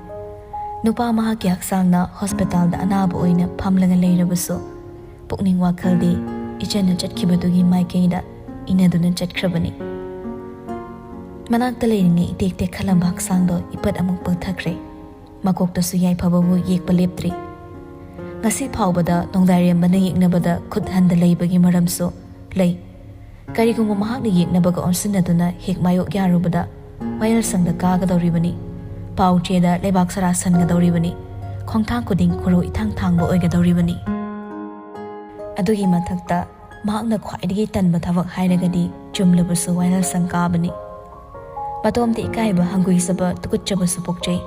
ꯅꯨꯄꯥ ꯃꯍꯥꯛꯀꯤ ꯍꯛꯆꯥꯡꯅ ꯍꯣꯁꯄꯤꯇꯥꯜꯗ ꯑꯅꯥꯕ ꯑꯣꯏꯅ ꯐꯝꯂꯒ ꯂꯩꯔꯕꯁꯨ, ꯄꯨꯛꯅꯤꯡ ꯋꯥꯈꯜꯗꯤ ꯏꯆꯟꯅ ꯆꯠꯈꯤꯕꯗꯨꯒꯤ ꯃꯥꯏꯀꯩꯗ ꯏꯅꯗꯨꯅ ꯆꯠꯈ꯭ꯔꯕꯅꯤ꯫ ꯃꯅꯥꯛꯇ ꯂꯩꯔꯤꯉꯩ ꯏꯇꯦꯛ ꯇꯦꯛꯈꯠꯂꯝꯕ ꯍꯛꯆꯥꯡꯗꯣ ꯏꯄꯠ ꯑꯃꯨꯛ ꯄꯠꯊꯈ꯭ꯔꯦ꯫ ꯃꯀꯣꯛꯇꯁꯨ ꯌꯥꯏꯐꯕꯕꯨ ꯌꯦꯛꯄ ꯂꯦꯞꯇ꯭ꯔꯤ꯫ ꯉꯁꯤ ꯐꯥꯎꯕꯗ ꯅꯣꯡꯗꯥꯏꯔꯦꯝꯕꯅ ꯌꯦꯛꯅꯕꯗ ꯈꯨꯠ ꯍꯟꯗ ꯂꯩꯕꯒꯤ ꯃꯔꯝꯁꯨ ꯂꯩ꯫ ꯀꯔꯤꯒꯨꯝꯕ ꯃꯍꯥꯛꯅ ꯌꯦꯛꯅꯕꯒ ꯑꯣꯟꯁꯤꯟꯅꯗꯨꯅ ꯍꯦꯛ ꯃꯥꯌꯣꯛ ꯌꯥꯔꯨꯕꯗ ꯋꯥꯌꯦꯜꯁꯪꯗ ꯀꯥꯒꯗꯧꯔꯤꯕꯅꯤ, ꯄꯥꯎ ꯆꯦꯗ ꯂꯩꯕꯥꯛ ꯁꯔꯥ ꯁꯟꯒꯗꯧꯔꯤꯕꯅꯤ, ꯈꯣꯡꯊꯥꯡ ꯈꯨꯗꯤꯡ ꯈꯨꯔꯧ ꯏꯊꯥꯡ ꯊꯥꯡꯕ ꯑꯣꯏꯒꯗꯧꯔꯤꯕꯅꯤ꯫ ꯑꯗꯨꯒꯤ ꯃꯊꯛꯇ ꯃꯍꯥꯛꯅ ꯈ꯭ꯋꯥꯏꯗꯒꯤ ꯇꯟꯕ ꯊꯕꯛ ꯍꯥꯏꯔꯒꯗꯤ ꯆꯨꯝꯂꯕꯁꯨ ꯋꯥꯌꯦꯜꯁꯪ ꯀꯥꯕꯅꯤ꯫ ꯃꯇꯣꯝꯇ ꯏꯀꯥꯏꯕ, ꯍꯪꯒꯣꯏꯖꯕ, ꯇꯨꯀꯠꯆꯕꯁꯨ ꯄꯣꯛꯆꯩ꯫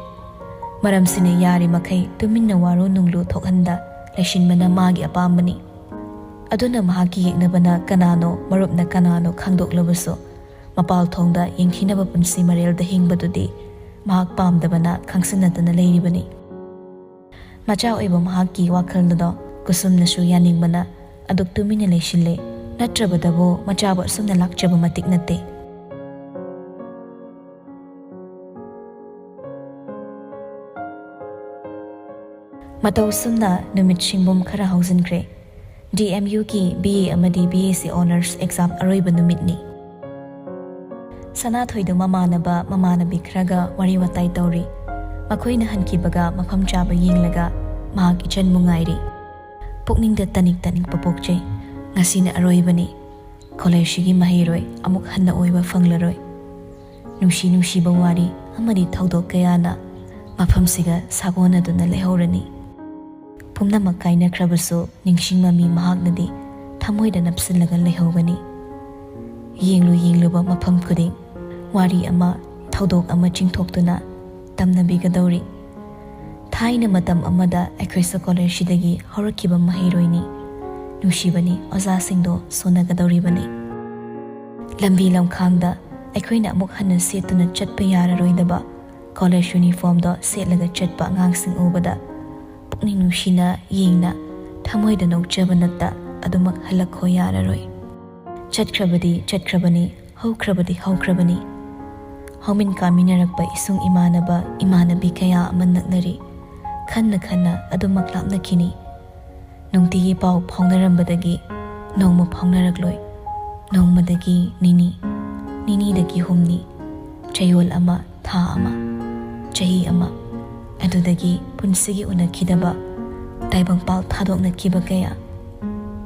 ꯃꯔꯝꯁꯤꯅ ꯌꯥꯔꯤꯃꯈꯩ ꯇꯨꯃꯤꯟꯅ ꯋꯥꯔꯨ ꯅꯨꯡꯂꯨ ꯊꯣꯛꯍꯟꯗ ꯂꯩꯁꯤꯟꯕꯅ ꯃꯥꯒꯤ ꯑꯄꯥꯝꯕꯅꯤ꯫ ꯑꯗꯨꯅ ꯃꯍꯥꯛꯀꯤ ꯌꯦꯛꯅꯕꯅ ꯀꯅꯥꯅꯣ, ꯃꯔꯨꯞꯅ ꯀꯅꯥꯅꯣ ꯈꯪꯗꯣꯛꯂꯕꯁꯨ, ꯃꯄꯥꯜ ꯊꯣꯡꯗ ꯌꯦꯡꯊꯤꯅꯕ ꯄꯨꯟꯁꯤ ꯃꯔꯦꯜꯗ ꯍꯤꯡꯕꯗꯨꯗꯤ ꯃꯍꯥꯛ ꯄꯥꯝꯗꯕꯅ ꯈꯪꯁꯤꯟꯅꯗꯅ ꯂꯩꯔꯤꯕꯅꯤ꯫ ꯃꯆꯥ ꯑꯣꯏꯕ ꯃꯍꯥꯛꯀꯤ ꯋꯥꯈꯜꯗꯨꯗ ꯀꯨꯁꯨꯝꯅꯁꯨ ꯌꯥꯅꯤꯡꯕꯅ ꯑꯗꯨꯛ ꯇꯨꯃꯤꯟꯅ ꯂꯩꯁꯤꯜꯂꯦ꯫ ꯅꯠꯇ꯭ꯔꯕꯗꯕꯨ ꯃꯆꯥꯕꯨ ꯑꯁꯨꯝꯅ ꯂꯥꯛꯆꯕ ꯃꯇꯤꯛ ꯅꯠꯇꯦ꯫ ꯃꯇꯧ ꯁꯨꯝꯅ ꯅꯨꯃꯤꯠ ꯁꯤꯡꯕꯨꯝ ꯈꯔ ꯍꯧꯖꯤꯟꯈ꯭ꯔꯦ꯫ ꯗꯤ ꯑꯦꯝ ꯌꯨꯒꯤ ꯕꯤ ꯑꯦ ꯑꯃꯗꯤ B S C honours exam ꯑꯔꯣꯏꯕ ꯅꯨꯃꯤꯠꯅꯤ꯫ ꯁꯅꯥꯊꯣꯏꯗꯨ ꯃꯃꯥꯟꯅꯕ ꯃꯃꯥꯟꯅꯕꯤ ꯈꯔꯒ ꯋꯥꯔꯤ ꯋꯥꯇꯥꯏ ꯇꯧꯔꯤ꯫ ꯃꯈꯣꯏꯅ ꯍꯟꯈꯤꯕꯒ ꯃꯐꯝ ꯆꯥꯕ ꯌꯦꯡꯂꯒ ꯃꯍꯥꯛ ꯏꯆꯟꯕꯨ ꯉꯥꯏꯔꯤ꯫ ꯄꯨꯛꯅꯤꯡꯗ ꯇꯅꯤꯛ ꯇꯅꯤꯛꯄ ꯄꯣꯛꯆꯩ꯫ ꯉꯁꯤꯅ ꯑꯔꯣꯏꯕꯅꯤ꯫ ꯀꯣꯂꯦꯖꯁꯤꯒꯤ ꯃꯍꯩꯔꯣꯏ ꯑꯃꯨꯛ ꯍꯟꯅ ꯑꯣꯏꯕ ꯐꯪꯂꯔꯣꯏ꯫ ꯅꯨꯡꯁꯤ ꯅꯨꯡꯁꯤꯕ ꯋꯥꯔꯤ ꯑꯃꯗꯤ ꯊꯧꯗꯣꯛ ꯀꯌꯥꯅ ꯃꯐꯝꯁꯤꯒ ꯁꯥꯒꯣꯟꯅꯗꯨꯅ ꯂꯩꯍꯧꯔꯅꯤ꯫ ꯄꯨꯝꯅꯃꯛ ꯀꯥꯏꯅꯈ꯭ꯔꯕꯁꯨ ꯅꯤꯡꯁꯤꯡ ꯃꯃꯤ ꯃꯍꯥꯛꯅꯗꯤ ꯊꯃꯣꯏꯗ ꯅꯞꯁꯤꯜꯂꯒ ꯂꯩꯍꯧꯒꯅꯤ꯫ ꯌꯦꯡꯂꯨ ꯌꯦꯡꯂꯨꯕ ꯃꯐꯝ ꯈꯨꯗꯤꯡ ꯋꯥꯔꯤ ꯑꯃ, ꯊꯧꯗꯣꯛ ꯑꯃ ꯆꯤꯡꯊꯣꯛꯇꯨꯅ ꯇꯝꯅꯕꯤꯒꯗꯧꯔꯤ꯫ ꯊꯥꯏꯅ ꯃꯇꯝ ꯑꯃꯗ ꯑꯩꯈꯣꯏꯁꯨ ꯀꯣꯂꯦꯖꯁꯤꯗꯒꯤ ꯍꯧꯔꯛꯈꯤꯕ ꯃꯍꯩꯔꯣꯏꯅꯤ꯫ ꯅꯨꯡꯁꯤꯕꯅꯤ, ꯑꯣꯖꯥꯁꯤꯡꯗꯣ ꯁꯣꯟꯅꯒꯗꯧꯔꯤꯕꯅꯤ꯫ ꯂꯝꯕꯤ ꯂꯝꯈꯥꯡꯗ ꯑꯩꯈꯣꯏꯅ ꯑꯃꯨꯛ ꯍꯟꯅ ꯁꯦꯠꯇꯨꯅ ꯆꯠꯄ ꯌꯥꯔꯔꯣꯏꯗꯕ ꯀꯣꯂꯦꯖ ꯌꯨꯅꯤꯐꯣꯔꯝꯗꯣ ꯁꯦꯠꯂꯒ ꯆꯠꯄ ꯑꯉꯥꯡꯁꯤꯡ ꯎꯕꯗ ꯄꯨꯛꯅꯤꯡ ꯅꯨꯡꯁꯤꯅ ꯌꯦꯡꯅ ꯊꯃꯣꯏꯗ ꯅꯣꯛꯆꯕ ꯅꯠꯇ ꯑꯗꯨꯃꯛ ꯍꯜꯂꯛꯈꯣ ꯌꯥꯔꯔꯣꯏ꯫ ꯆꯠꯈ꯭ꯔꯕꯗꯤ ꯆꯠꯈ꯭ꯔꯕꯅꯤ, ꯍꯧꯈ꯭ꯔꯕꯗꯤ ꯍꯧꯈ꯭ꯔꯕꯅꯤ꯫ ꯍꯧꯃꯤꯟ ꯀꯥꯃꯤꯟꯅꯔꯛꯄ ꯏꯁꯨꯡ ꯏꯃꯥꯟꯅꯕ ꯏꯃꯥꯟꯅꯕꯤ ꯀꯌꯥ ꯑꯃ ꯅꯛꯅꯔꯤ꯫ ꯈꯟꯅ ꯈꯟꯅ ꯑꯗꯨꯃꯛ ꯂꯥꯞꯅꯈꯤꯅꯤ꯫ ꯅꯨꯡꯇꯤꯒꯤ ꯄꯥꯎ ꯐꯥꯎꯅꯔꯝꯕꯗꯒꯤ ꯅꯣꯡꯃ ꯐꯥꯎꯅꯔꯛꯂꯣꯏ꯫ ꯅꯣꯡꯃꯗꯒꯤ ꯅꯤꯅꯤ, ꯅꯤꯅꯤꯗꯒꯤ ꯍꯨꯝꯅꯤ, ꯆꯌꯣꯜ ꯑꯃ, ꯊꯥ ꯑꯃ, ꯆꯍꯤ ꯑꯃ꯫ ꯑꯗꯨꯗꯒꯤ ꯄꯨꯟꯁꯤꯒꯤ ꯎꯅꯈꯤꯗꯕ, ꯇꯥꯏꯕꯪꯄꯥꯜ ꯊꯥꯗꯣꯛꯅꯈꯤꯕ ꯀꯌꯥ꯫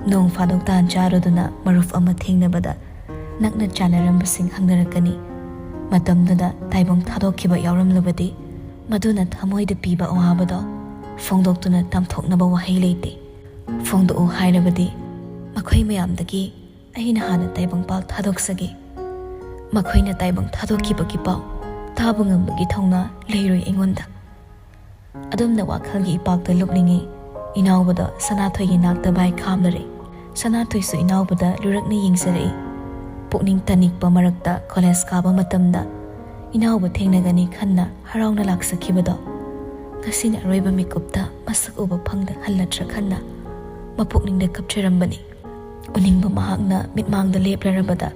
ꯅꯣꯡ ꯐꯥꯗꯣꯛ ꯇꯥꯟ ꯆꯥꯔꯨꯗꯨꯅ ꯃꯔꯨꯞ ꯑꯃ ꯊꯦꯡꯅꯕꯗ ꯅꯛꯅ ꯆꯥꯟꯅꯔꯝꯕꯁꯤꯡ ꯍꯪꯅꯔꯛꯀꯅꯤ꯫ ꯃꯇꯝꯗꯨꯗ ꯇꯥꯏꯕꯪ ꯊꯥꯗꯣꯛꯈꯤꯕ ꯌꯥꯎꯔꯝꯂꯕꯗꯤ ꯃꯗꯨꯅ ꯊꯃꯣꯏꯗ ꯄꯤꯕ ꯑꯋꯥꯕꯗꯣ ꯐꯣꯡꯗꯣꯛꯇꯨꯅ ꯇꯝꯊꯣꯛꯅꯕ ꯋꯥꯍꯩ ꯂꯩꯇꯦ꯫ ꯐꯣꯡꯗꯣꯛꯎ ꯍꯥꯏꯔꯕꯗꯤ ꯃꯈꯣꯏ ꯃꯌꯥꯝꯗꯒꯤ ꯑꯩꯅ ꯍꯥꯟꯅ ꯇꯥꯏꯕꯪꯄꯥꯜ ꯊꯥꯗꯣꯛꯆꯒꯦ꯫ ꯃꯈꯣꯏꯅ ꯇꯥꯏꯕꯪ ꯊꯥꯗꯣꯛꯈꯤꯕꯒꯤ ꯄꯥꯎ ꯇꯥꯕ ꯉꯝꯕꯒꯤ ꯊꯧꯅꯥ ꯂꯩꯔꯣꯏ ꯑꯩꯉꯣꯟꯗ꯫ ꯑꯗꯨꯝꯅ ꯋꯥꯈꯜꯒꯤ ꯏꯄꯥꯛꯇ ꯂꯨꯞꯂꯤꯉꯩ ꯏꯅꯥꯎꯕꯗꯣ ꯁꯅꯥꯊꯣꯏꯒꯤ ꯅꯥꯛꯇ ꯚꯥꯏ ꯈꯥꯝꯂꯔꯦ꯫ ꯁꯅꯥꯊꯣꯏꯁꯨ ꯏꯅꯥꯎꯕꯗ ꯂꯨꯔꯛꯅ ꯌꯦꯡꯖꯔꯛꯏ꯫ ꯄꯨꯛꯅꯤꯡ ꯇꯥꯅꯤꯡꯕ ꯃꯔꯛꯇ ꯀꯣꯂꯦꯖ ꯀꯥꯕ ꯃꯇꯝꯗ ꯏꯅꯥꯎꯕ ꯊꯦꯡꯅꯒꯅꯤ ꯈꯟꯅ ꯍꯔꯥꯎꯅ ꯂꯥꯛꯆꯈꯤꯕꯗꯣ ꯉꯁꯤꯅ ꯑꯔꯣꯏꯕ ꯃꯤꯀꯨꯞꯇ ꯃꯁꯛ ꯎꯕ ꯐꯪꯗ ꯍꯜꯂꯠꯇ꯭ꯔꯥ ꯈꯟꯅ ꯃꯄꯨꯛꯅꯤꯡꯗ ꯀꯞꯆꯔꯝꯕꯅꯤ꯫ ꯎꯅꯤꯡꯕ ꯃꯍꯥꯛꯅ ꯃꯤꯠꯃꯥꯡꯗ ꯂꯦꯞꯂꯔꯕꯗ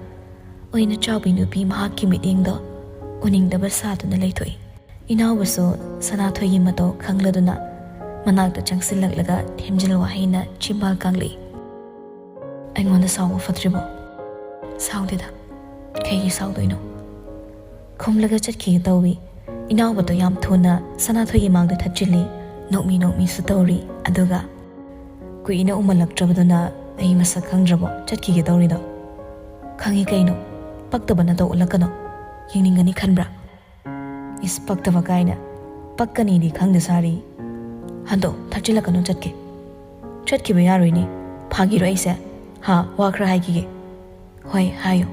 ꯑꯣꯏꯅ ꯆꯥꯎꯕꯤ ꯅꯨꯄꯤ ꯃꯍꯥꯛꯀꯤ ꯃꯤꯠꯌꯦꯡꯗꯣ ꯎꯅꯤꯡꯗꯕ ꯁꯥꯗꯨꯅ ꯂꯩꯊꯣꯛꯏ꯫ ꯏꯅꯥꯎꯕꯁꯨ ꯁꯅꯥꯊꯣꯏꯒꯤ ꯃꯇꯧ ꯈꯪꯂꯗꯨꯅ ꯃꯅꯥꯛꯇ ꯆꯪꯁꯤꯜꯂꯛꯂꯒ ꯊꯦꯝꯖꯤꯜ ꯋꯥꯍꯩꯅ ꯆꯤꯝꯕꯥꯜ ꯀꯥꯡꯂꯤ꯫ "ꯑꯩꯉꯣꯟꯗ ꯁꯥꯎꯕ ꯐꯠꯇ꯭ꯔꯤꯕꯣ?" "ꯁꯥꯎꯗꯦꯗ, ꯀꯩꯒꯤ ꯁꯥꯎꯗꯣꯏꯅꯣ?" ꯈꯨꯝꯂꯒ ꯆꯠꯈꯤꯒꯦ ꯇꯧꯏ꯫ ꯏꯅꯥꯎꯕꯗꯣ ꯌꯥꯝ ꯊꯨꯅ ꯁꯅꯥꯊꯣꯏꯒꯤ ꯃꯥꯡꯗ ꯊꯠꯆꯤꯜꯂꯤ꯫ ꯅꯣꯛꯃꯤ ꯅꯣꯛꯃꯤꯁꯨ ꯇꯧꯔꯤ꯫ ꯑꯗꯨꯒ, "ꯀꯨꯏꯅ ꯎꯃꯜꯂꯛꯇ꯭ꯔꯕꯗꯨꯅ ꯑꯩ ꯃꯁꯛ ꯈꯪꯗ꯭ꯔꯕꯣ ꯆꯠꯈꯤꯒꯦ ꯇꯧꯔꯤꯗꯣ?" "ꯈꯪꯉꯤ ꯀꯩꯅꯣ, ꯄꯛꯇꯕ ꯅꯇꯧ ꯎꯠꯂꯛꯀꯅꯣ꯫ ꯌꯦꯡꯅꯤꯡꯒꯅꯤ ꯈꯟꯕ꯭ꯔꯥ?" "ꯏꯁ, ꯄꯛꯇꯕ ꯀꯥꯏꯅ꯫ ꯄꯛꯀꯅꯤꯗꯤ ꯈꯪꯗ ꯁꯥꯔꯤ꯫ ꯍꯟꯗꯣ, ꯊꯛꯆꯤꯜꯂꯛꯀꯅꯨ, ꯆꯠꯀꯦ꯫" "ꯆꯠꯈꯤꯕ ꯌꯥꯔꯣꯏꯅꯦ꯫ ꯐꯥꯒꯤꯔꯣ ꯑꯩꯁꯦ? ꯍꯥ, ꯋꯥ ꯈꯔ ꯍꯥꯏꯈꯤꯒꯦ꯫" "ꯍꯣꯏ, ꯍꯥꯏꯌꯨ꯫"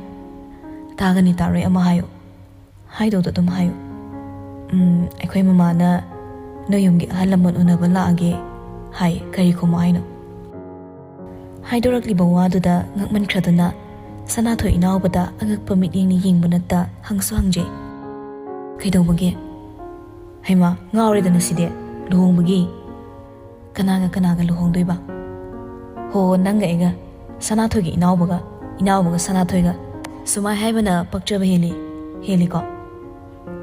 "ꯇꯥꯒꯅꯤ ꯇꯥꯔꯣꯏ ꯑꯃ ꯍꯥꯏꯌꯨ꯫" "ꯍꯥꯏꯗꯧꯗꯣ ꯑꯗꯨꯝ ꯍꯥꯏꯌꯨ꯫" "ꯎꯝ, ꯑꯩꯈꯣꯏ ꯃꯃꯥꯅ ꯅꯣꯏ ꯌꯨꯝꯒꯤ ꯑꯍꯜ ꯂꯃꯟ ꯎꯅꯕ ꯂꯥꯛꯑꯒꯦ ꯍꯥꯏ, ꯀꯔꯤ ꯈꯨꯝꯃꯣ ꯍꯥꯏꯅꯣ?" ꯍꯥꯏꯗꯣꯔꯛꯂꯤꯕ ꯋꯥꯗꯨꯗ ꯉꯛꯃꯟꯈ꯭ꯔꯗꯨꯅ ꯁꯅꯥꯊꯣꯏ ꯏꯅꯥꯎꯕꯗ ꯑꯉꯛꯄ ꯃꯤꯠꯌꯦꯡꯅ ꯌꯦꯡꯕ ꯅꯠꯇ ꯍꯪꯁꯨ ꯍꯪꯖꯩ꯫ "ꯀꯩꯗꯧꯕꯒꯦ?" "ꯍꯩꯃꯥ, ꯉꯥꯎꯔꯦꯗꯅ ꯁꯤꯗꯤ꯫ ꯂꯨꯍꯣꯡꯕꯒꯤ?" "ꯀꯅꯥꯒ ꯀꯅꯥꯒ ꯂꯨꯍꯣꯡꯗꯣꯏꯕ?" "ꯍꯣ, ꯅꯪꯒ ꯑꯩꯒ, ꯁꯅꯥꯊꯣꯏꯒ ꯏꯅꯥꯎꯕꯒ, ꯏꯅꯥꯎꯕꯒ ꯁꯅꯥꯊꯣꯏꯒ꯫" "ꯁꯨꯃꯥꯏ ꯍꯥꯏꯕꯅ ꯄꯛꯆꯕ ꯍꯦꯜꯂꯤ, ꯍꯦꯜꯂꯤꯀꯣ?"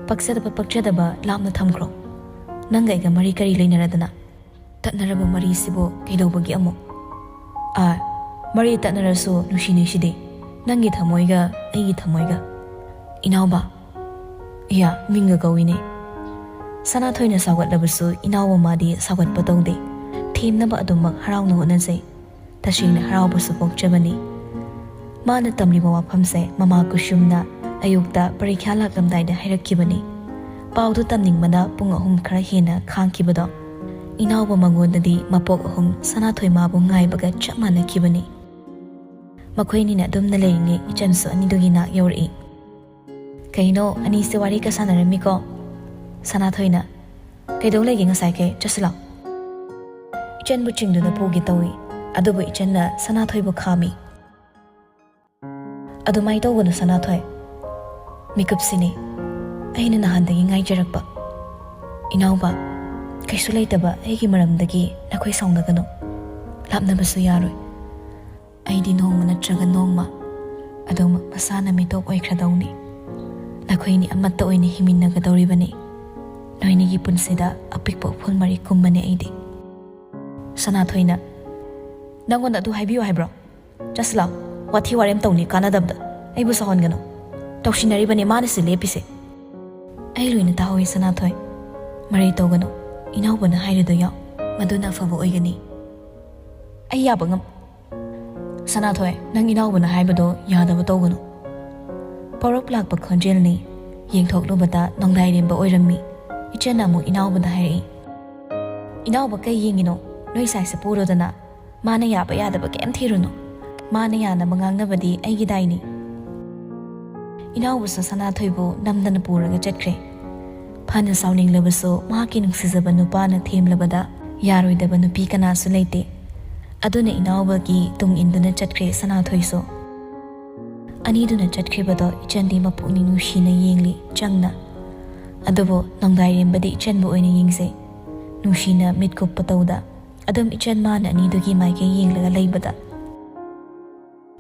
"ꯄꯛꯆꯗꯕ ꯄꯛꯆꯗꯕ ꯂꯥꯞꯅ ꯊꯝꯈ꯭ꯔꯣ꯫ ꯅꯪꯒ ꯑꯩꯒ ꯃꯔꯤ ꯀꯔꯤ ꯂꯩꯅꯔꯗꯅ? ꯇꯠꯅꯔꯕ ꯃꯔꯤꯁꯤꯕꯨ ꯀꯩꯗꯧꯕꯒꯤ ꯑꯃꯨꯛ?" "ꯑꯥ, ꯃꯔꯤ ꯇꯠꯅꯔꯁꯨ ꯅꯨꯡꯁꯤꯅꯩꯁꯤꯗꯤ, ꯅꯪꯒꯤ ꯊꯃꯣꯏꯒ ꯑꯩꯒꯤ ꯊꯃꯣꯏꯒ꯫" "ꯏꯅꯥꯎꯕ?" "ꯏꯌꯥ, ꯃꯤꯡꯒ ꯀꯧꯏꯅꯦ꯫" ꯁꯅꯥꯊꯣꯏꯅ ꯁꯥꯎꯒꯠꯂꯕꯁꯨ ꯏꯅꯥꯎꯕ ꯃꯥꯗꯤ ꯁꯥꯎꯒꯠꯄ ꯇꯧꯗꯦ꯫ ꯊꯦꯝꯅꯕ ꯑꯗꯨꯃꯛ ꯍꯔꯥꯎꯅ ꯍꯣꯠꯅꯖꯩ꯫ ꯇꯁꯦꯡꯅ ꯍꯔꯥꯎꯕꯁꯨ ꯄꯣꯛꯆꯕꯅꯤ꯫ ꯃꯥꯅ ꯇꯝꯂꯤꯕ ꯋꯥꯐꯝꯁꯦ ꯃꯃꯥ ꯀꯨꯁꯨꯝꯅ ꯑꯌꯨꯛꯇ ꯄꯔꯤꯈ꯭ꯌꯥ ꯂꯥꯛꯂꯝꯗꯥꯏꯗ ꯍꯥꯏꯔꯛꯈꯤꯕꯅꯤ꯫ ꯄꯥꯎꯗꯨ ꯇꯝꯅꯤꯡꯕꯅ ꯄꯨꯡ ꯑꯍꯨꯝ ꯈꯔ ꯍꯦꯟꯅ ꯈꯥꯡꯈꯤꯕꯗꯣ ꯏꯅꯥꯎꯕ ꯃꯉꯣꯟꯗꯗꯤ ꯃꯄꯣꯛ ꯑꯍꯨꯝ ꯁꯅꯥꯊꯣꯏ ꯃꯥꯕꯨ ꯉꯥꯏꯕꯒ ꯆꯞ ꯃꯥꯟꯅꯈꯤꯕꯅꯤ꯫ ꯃꯈꯣꯏꯅꯤꯅ ꯑꯗꯨꯝꯅ ꯂꯩꯔꯤꯉꯩ ꯏꯆꯟꯁꯨ ꯑꯅꯤꯗꯨꯒꯤ ꯅꯥꯛ ꯌꯧꯔꯛꯏ꯫ "ꯀꯩꯅꯣ, ꯑꯅꯤꯁꯦ ꯋꯥꯔꯤꯒ ꯁꯥꯟꯅꯔꯝꯃꯤꯀꯣ?" ꯁꯅꯥꯊꯣꯏꯅ, "ꯀꯩꯗꯧ ꯂꯩꯒꯦ ꯉꯁꯥꯏꯈꯩ? ꯆꯠꯁꯤꯜꯂꯣ꯫" ꯏꯆꯟꯕꯨ ꯆꯤꯡꯗꯨꯅ ꯄꯨꯒꯦ ꯇꯧꯏ, ꯑꯗꯨꯕꯨ ꯏꯆꯟꯅ ꯁꯅꯥꯊꯣꯏꯕꯨ ꯈꯥꯝꯃꯤ꯫ ꯑꯗꯨꯃꯥꯏ ꯇꯧꯒꯅꯨ ꯁꯅꯥꯊꯣꯏ꯫ ꯃꯤꯀꯨꯞꯁꯤꯅꯤ ꯑꯩꯅ ꯅꯍꯥꯟꯗꯒꯤ ꯉꯥꯏꯖꯔꯛꯄ꯫ ꯏꯅꯥꯎꯕ, ꯀꯩꯁꯨ ꯂꯩꯇꯕ ꯑꯩꯒꯤ ꯃꯔꯝꯗꯒꯤ ꯅꯈꯣꯏ ꯁꯥꯎꯅꯒꯅꯨ꯫ ꯂꯥꯞꯅꯕꯁꯨ ꯌꯥꯔꯣꯏ꯫ ꯑꯩꯗꯤ ꯅꯣꯡꯃ ꯅꯠꯇ꯭ꯔꯒ ꯅꯣꯡꯃ ꯑꯗꯨꯝ ꯃꯁꯥꯅ ꯃꯤꯇꯣꯞ ꯑꯣꯏꯈ꯭ꯔꯗꯧꯅꯤ꯫ ꯅꯈꯣꯏꯅꯤ ꯑꯃꯠꯇ ꯑꯣꯏꯅ ꯍꯤꯡꯃꯤꯟꯅꯒꯗꯧꯔꯤꯕꯅꯤ꯫ ꯅꯣꯏꯅꯤꯒꯤ ꯄꯨꯟꯁꯤꯗ ꯑꯄꯤꯛꯄ ꯎꯐꯨꯜ ꯃꯔꯤ ꯀꯨꯝꯕꯅꯤ ꯑꯩꯗꯤ꯫ ꯁꯅꯥꯊꯣꯏꯅ, "ꯅꯪꯉꯣꯟꯗ ꯑꯗꯨ ꯍꯥꯏꯕꯤꯌꯨ ꯍꯥꯏꯕ꯭ꯔꯣ? ꯆꯠꯁꯤꯂꯥꯎ, ꯋꯥꯊꯤ ꯋꯥꯔꯦꯝ ꯇꯧꯅꯤ ꯀꯥꯟꯅꯗꯕꯗ꯫ ꯑꯩꯕꯨ ꯁꯥꯎꯍꯟꯒꯅꯨ꯫ ꯇꯧꯁꯤꯟꯅꯔꯤꯕꯅꯦ ꯃꯥꯅ ꯁꯤ ꯂꯦꯞꯄꯤꯁꯦ꯫" "ꯑꯩ ꯂꯣꯏꯅ ꯇꯥꯍꯧꯏ ꯁꯅꯥꯊꯣꯏ꯫ ꯃꯔꯩ ꯇꯧꯒꯅꯨ꯫ ꯏꯅꯥꯎꯕꯅ ꯍꯥꯏꯔꯤꯗꯣ ꯌꯥꯎ꯫ ꯃꯗꯨꯅ ꯑꯐꯕ ꯑꯣꯏꯒꯅꯤ꯫" "ꯑꯩ ꯌꯥꯕ ꯉꯝ-" "ꯁꯅꯥꯊꯣꯏ, ꯅꯪ ꯏꯅꯥꯎꯕꯅ ꯍꯥꯏꯕꯗꯣ ꯌꯥꯗꯕ ꯇꯧꯒꯅꯨ꯫" ꯄꯧꯔꯞ ꯂꯥꯛꯄ ꯈꯣꯟꯖꯦꯜꯅꯤ꯫ ꯌꯦꯡꯊꯣꯛꯂꯨꯕꯗ ꯅꯣꯡꯗꯥꯏꯔꯦꯝꯕ ꯑꯣꯏꯔꯝꯃꯤ꯫ ꯏꯆꯟꯅ ꯑꯃꯨꯛ ꯏꯅꯥꯎꯕꯗ ꯍꯥꯏꯔꯛꯏ, "ꯏꯅꯥꯎꯕ ꯀꯩ ꯌꯦꯡꯉꯤꯅꯣ? ꯅꯣꯏ ꯁꯥꯏꯁꯦ ꯄꯨꯔꯣꯗꯅ꯫ ꯃꯥꯅ ꯌꯥꯕ ꯌꯥꯗꯕ ꯀꯩꯝ ꯊꯤꯔꯨꯅꯨ꯫ ꯃꯥꯅ ꯌꯥꯅꯕ ꯉꯥꯡꯅꯕꯗꯤ ꯑꯩꯒꯤ ꯗꯥꯏꯅꯤ꯫" ꯏꯅꯥꯎꯕꯁꯨ ꯁꯅꯥꯊꯣꯏꯕꯨ ꯅꯝꯗꯅ ꯄꯨꯔꯒ ꯆꯠꯈ꯭ꯔꯦ꯫ ꯐꯅ ꯁꯥꯎꯅꯤꯡꯂꯕꯁꯨ ꯃꯍꯥꯛꯀꯤ ꯅꯨꯡꯁꯤꯖꯕ ꯅꯨꯄꯥꯅ ꯊꯦꯝꯂꯕꯗ ꯌꯥꯔꯣꯏꯗꯕ ꯅꯨꯄꯤ ꯀꯅꯥꯁꯨ ꯂꯩꯇꯦ꯫ ꯑꯗꯨꯅ ꯏꯅꯥꯎꯕꯒꯤ ꯇꯨꯡ ꯏꯟꯗꯨꯅ ꯆꯠꯈ꯭ꯔꯦ ꯁꯅꯥꯊꯣꯏꯁꯨ꯫ ꯑꯅꯤꯗꯨꯅ ꯆꯠꯈ꯭ꯔꯤꯕꯗꯣ ꯏꯆꯟꯗꯤ ꯃꯄꯨꯛꯅꯤꯡ ꯅꯨꯡꯁꯤꯅ ꯌꯦꯡꯂꯤ ꯆꯪꯅ꯫ ꯑꯗꯨꯕꯨ ꯅꯣꯡꯗꯥꯏꯔꯦꯝꯕꯗꯤ ꯏꯆꯟꯕꯨ ꯑꯣꯏꯅ ꯌꯦꯡꯖꯩ꯫ ꯅꯨꯡꯁꯤꯅ ꯃꯤꯠ ꯀꯨꯞꯄ ꯇꯧꯗ ꯑꯗꯨꯝ ꯏꯆꯟ ꯃꯥꯅ ꯑꯅꯤꯗꯨꯒꯤ ꯃꯥꯏꯀꯩ ꯌꯦꯡꯂꯒ ꯂꯩꯕꯗ꯫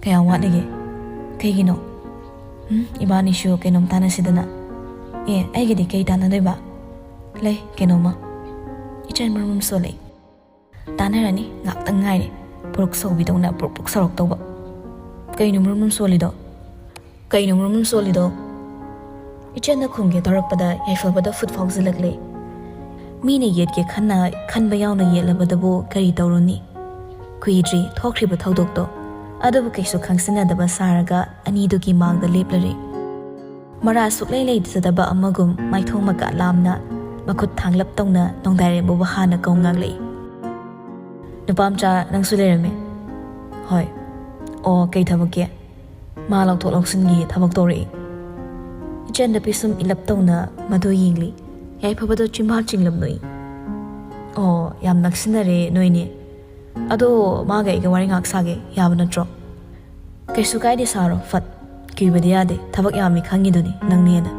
"ꯀꯌꯥꯝ ꯋꯥꯠꯂꯤꯒꯦ? ꯀꯩꯒꯤꯅꯣ? ꯎꯝ, ꯏꯕꯥꯅꯤꯁꯨ ꯀꯩꯅꯣꯝ ꯇꯥꯟꯅꯁꯤꯗꯅ꯫" "ꯑꯦ, ꯑꯩꯒꯤꯗꯤ ꯀꯩ ꯇꯥꯟꯅꯗꯣꯏꯕ? ꯂꯩ ꯀꯩꯅꯣꯝꯃ꯫" ꯏꯆꯟ ꯃꯔꯨꯝ ꯁꯣꯜꯂꯛꯏ꯫ "ꯇꯥꯟꯅꯔꯅꯤ, ꯉꯥꯛꯇꯪ ꯉꯥꯏꯔꯦ꯫ ꯄꯨꯔꯨꯛ ꯁꯧꯕꯤꯗꯧꯅ ꯄꯨꯔꯨꯛ ꯄꯨꯔꯨꯛ ꯁꯧꯔꯛꯇꯧꯕ꯫ ꯀꯩꯅꯣ ꯃꯔꯨꯝ ꯃꯔꯨꯝ ꯁꯣꯜꯂꯤꯗꯣ? ꯀꯩꯅꯣ ꯃꯔꯨꯝ ꯃꯔꯨꯝ ꯁꯣꯜꯂꯤꯗꯣ?" ꯏꯆꯟꯅ ꯈꯨꯝꯒꯦ ꯇꯧꯔꯛꯄꯗ ꯌꯥꯏꯐꯕꯗ ꯐꯨꯠ ꯐꯥꯎꯖꯤꯜꯂꯛꯂꯦ꯫ ꯃꯤꯅ ꯌꯦꯠꯀꯦ ꯈꯟꯅ ꯈꯟꯕ ꯌꯥꯎꯅ ꯌꯦꯠꯂꯕꯗꯕꯨ ꯀꯔꯤ ꯇꯧꯔꯨꯅꯤ? ꯀꯨꯏꯗ꯭ꯔꯤ ꯊꯣꯛꯈ꯭ꯔꯤꯕ ꯊꯧꯗꯣꯛꯇꯣ꯫ ꯑꯗꯨꯕꯨ ꯀꯩꯁꯨ ꯈꯪꯖꯤꯟꯅꯗꯕ ꯁꯥꯔꯒ ꯑꯅꯤꯗꯨꯒꯤ ꯃꯥꯡꯗ ꯂꯦꯞꯂꯔꯦ꯫ ꯃꯔꯥ ꯁꯨꯛꯂꯩ ꯂꯩꯖꯗꯕ ꯑꯃꯒꯨꯝ ꯃꯥꯏꯊꯣꯡ ꯃꯀꯥ ꯂꯥꯝꯅ ꯃꯈꯨꯠ ꯊꯥꯡꯂꯞ ꯇꯧꯅ ꯅꯣꯡꯗꯥꯏꯔꯦꯝꯕꯕꯨ ꯍꯥꯟꯅ ꯀꯧ ꯉꯥꯡꯂꯛꯏ꯫ "ꯅꯨꯄꯥ ꯃꯆꯥ ꯅꯪꯁꯨ ꯂꯩꯔꯝꯃꯦ?" "ꯍꯣꯏ꯫" "ꯑꯣ, ꯀꯩ ꯊꯕꯛꯀꯤ?" "ꯃꯥ ꯂꯧꯊꯣꯛ ꯂꯧꯁꯤꯟꯒꯤ ꯊꯕꯛ ꯇꯧꯔꯛꯏ꯫" ꯏꯆꯟꯗ ꯄꯤꯁꯨꯝ ꯏꯂꯞ ꯇꯧꯅ ꯃꯗꯨ ꯌꯦꯡꯂꯤ꯫ ꯌꯥꯏꯐꯕꯗꯣ ꯆꯤꯝꯕꯥꯜ ꯆꯤꯡꯂꯞ ꯅꯣꯛꯏ꯫ "ꯑꯣ, ꯌꯥꯝ ꯅꯛꯁꯤꯟꯅꯔꯦ ꯅꯣꯏꯅꯤ꯫ ꯑꯗꯣ ꯃꯥꯒ ꯑꯩꯒ ꯋꯥꯔꯤ ꯉꯥꯏꯍꯥꯛ ꯁꯥꯒꯦ, ꯌꯥꯕ ꯅꯠꯇ꯭ꯔꯣ?" ꯀꯩꯁꯨ ꯀꯥꯏꯗꯦ, ꯁꯥꯔꯣ ꯐꯠ꯫ ꯀꯤꯕꯗꯤ ꯌꯥꯗꯦ, ꯊꯕꯛ ꯌꯥꯝꯃꯤ ꯈꯪꯉꯤꯗꯨꯅꯤ ꯅꯪꯅꯦꯅ꯫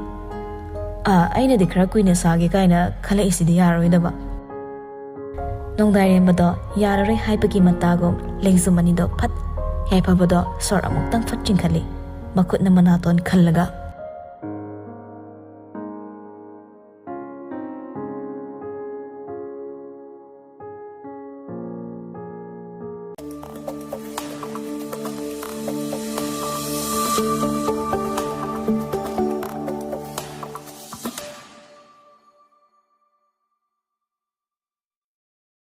ꯑꯥ, ꯑꯩꯅꯗꯤ ꯈꯔ ꯀꯨꯏꯅ ꯁꯥꯒꯦ ꯀꯥꯏꯅ ꯈꯜꯂꯛꯏꯁꯤꯗꯤ ꯌꯥꯔꯣꯏꯗꯕ꯫ ꯅꯣꯡꯗꯥꯏꯔꯦꯝꯕꯗꯣ ꯌꯥꯔꯔꯣꯏ ꯍꯥꯏꯕꯒꯤ ꯃꯇꯥꯒꯨꯝ ꯂꯦꯡꯖꯨꯝ ꯑꯅꯤꯗꯣ ꯐꯠ ꯌꯥꯏꯐꯕꯗꯣ ꯁꯣꯔ ꯑꯃꯨꯛꯇꯪ ꯐꯠ ꯆꯤꯡꯈꯠꯂꯤ, ꯃꯈꯨꯠꯅ ꯃꯅꯥꯇꯣꯟ ꯈꯜꯂꯒ꯫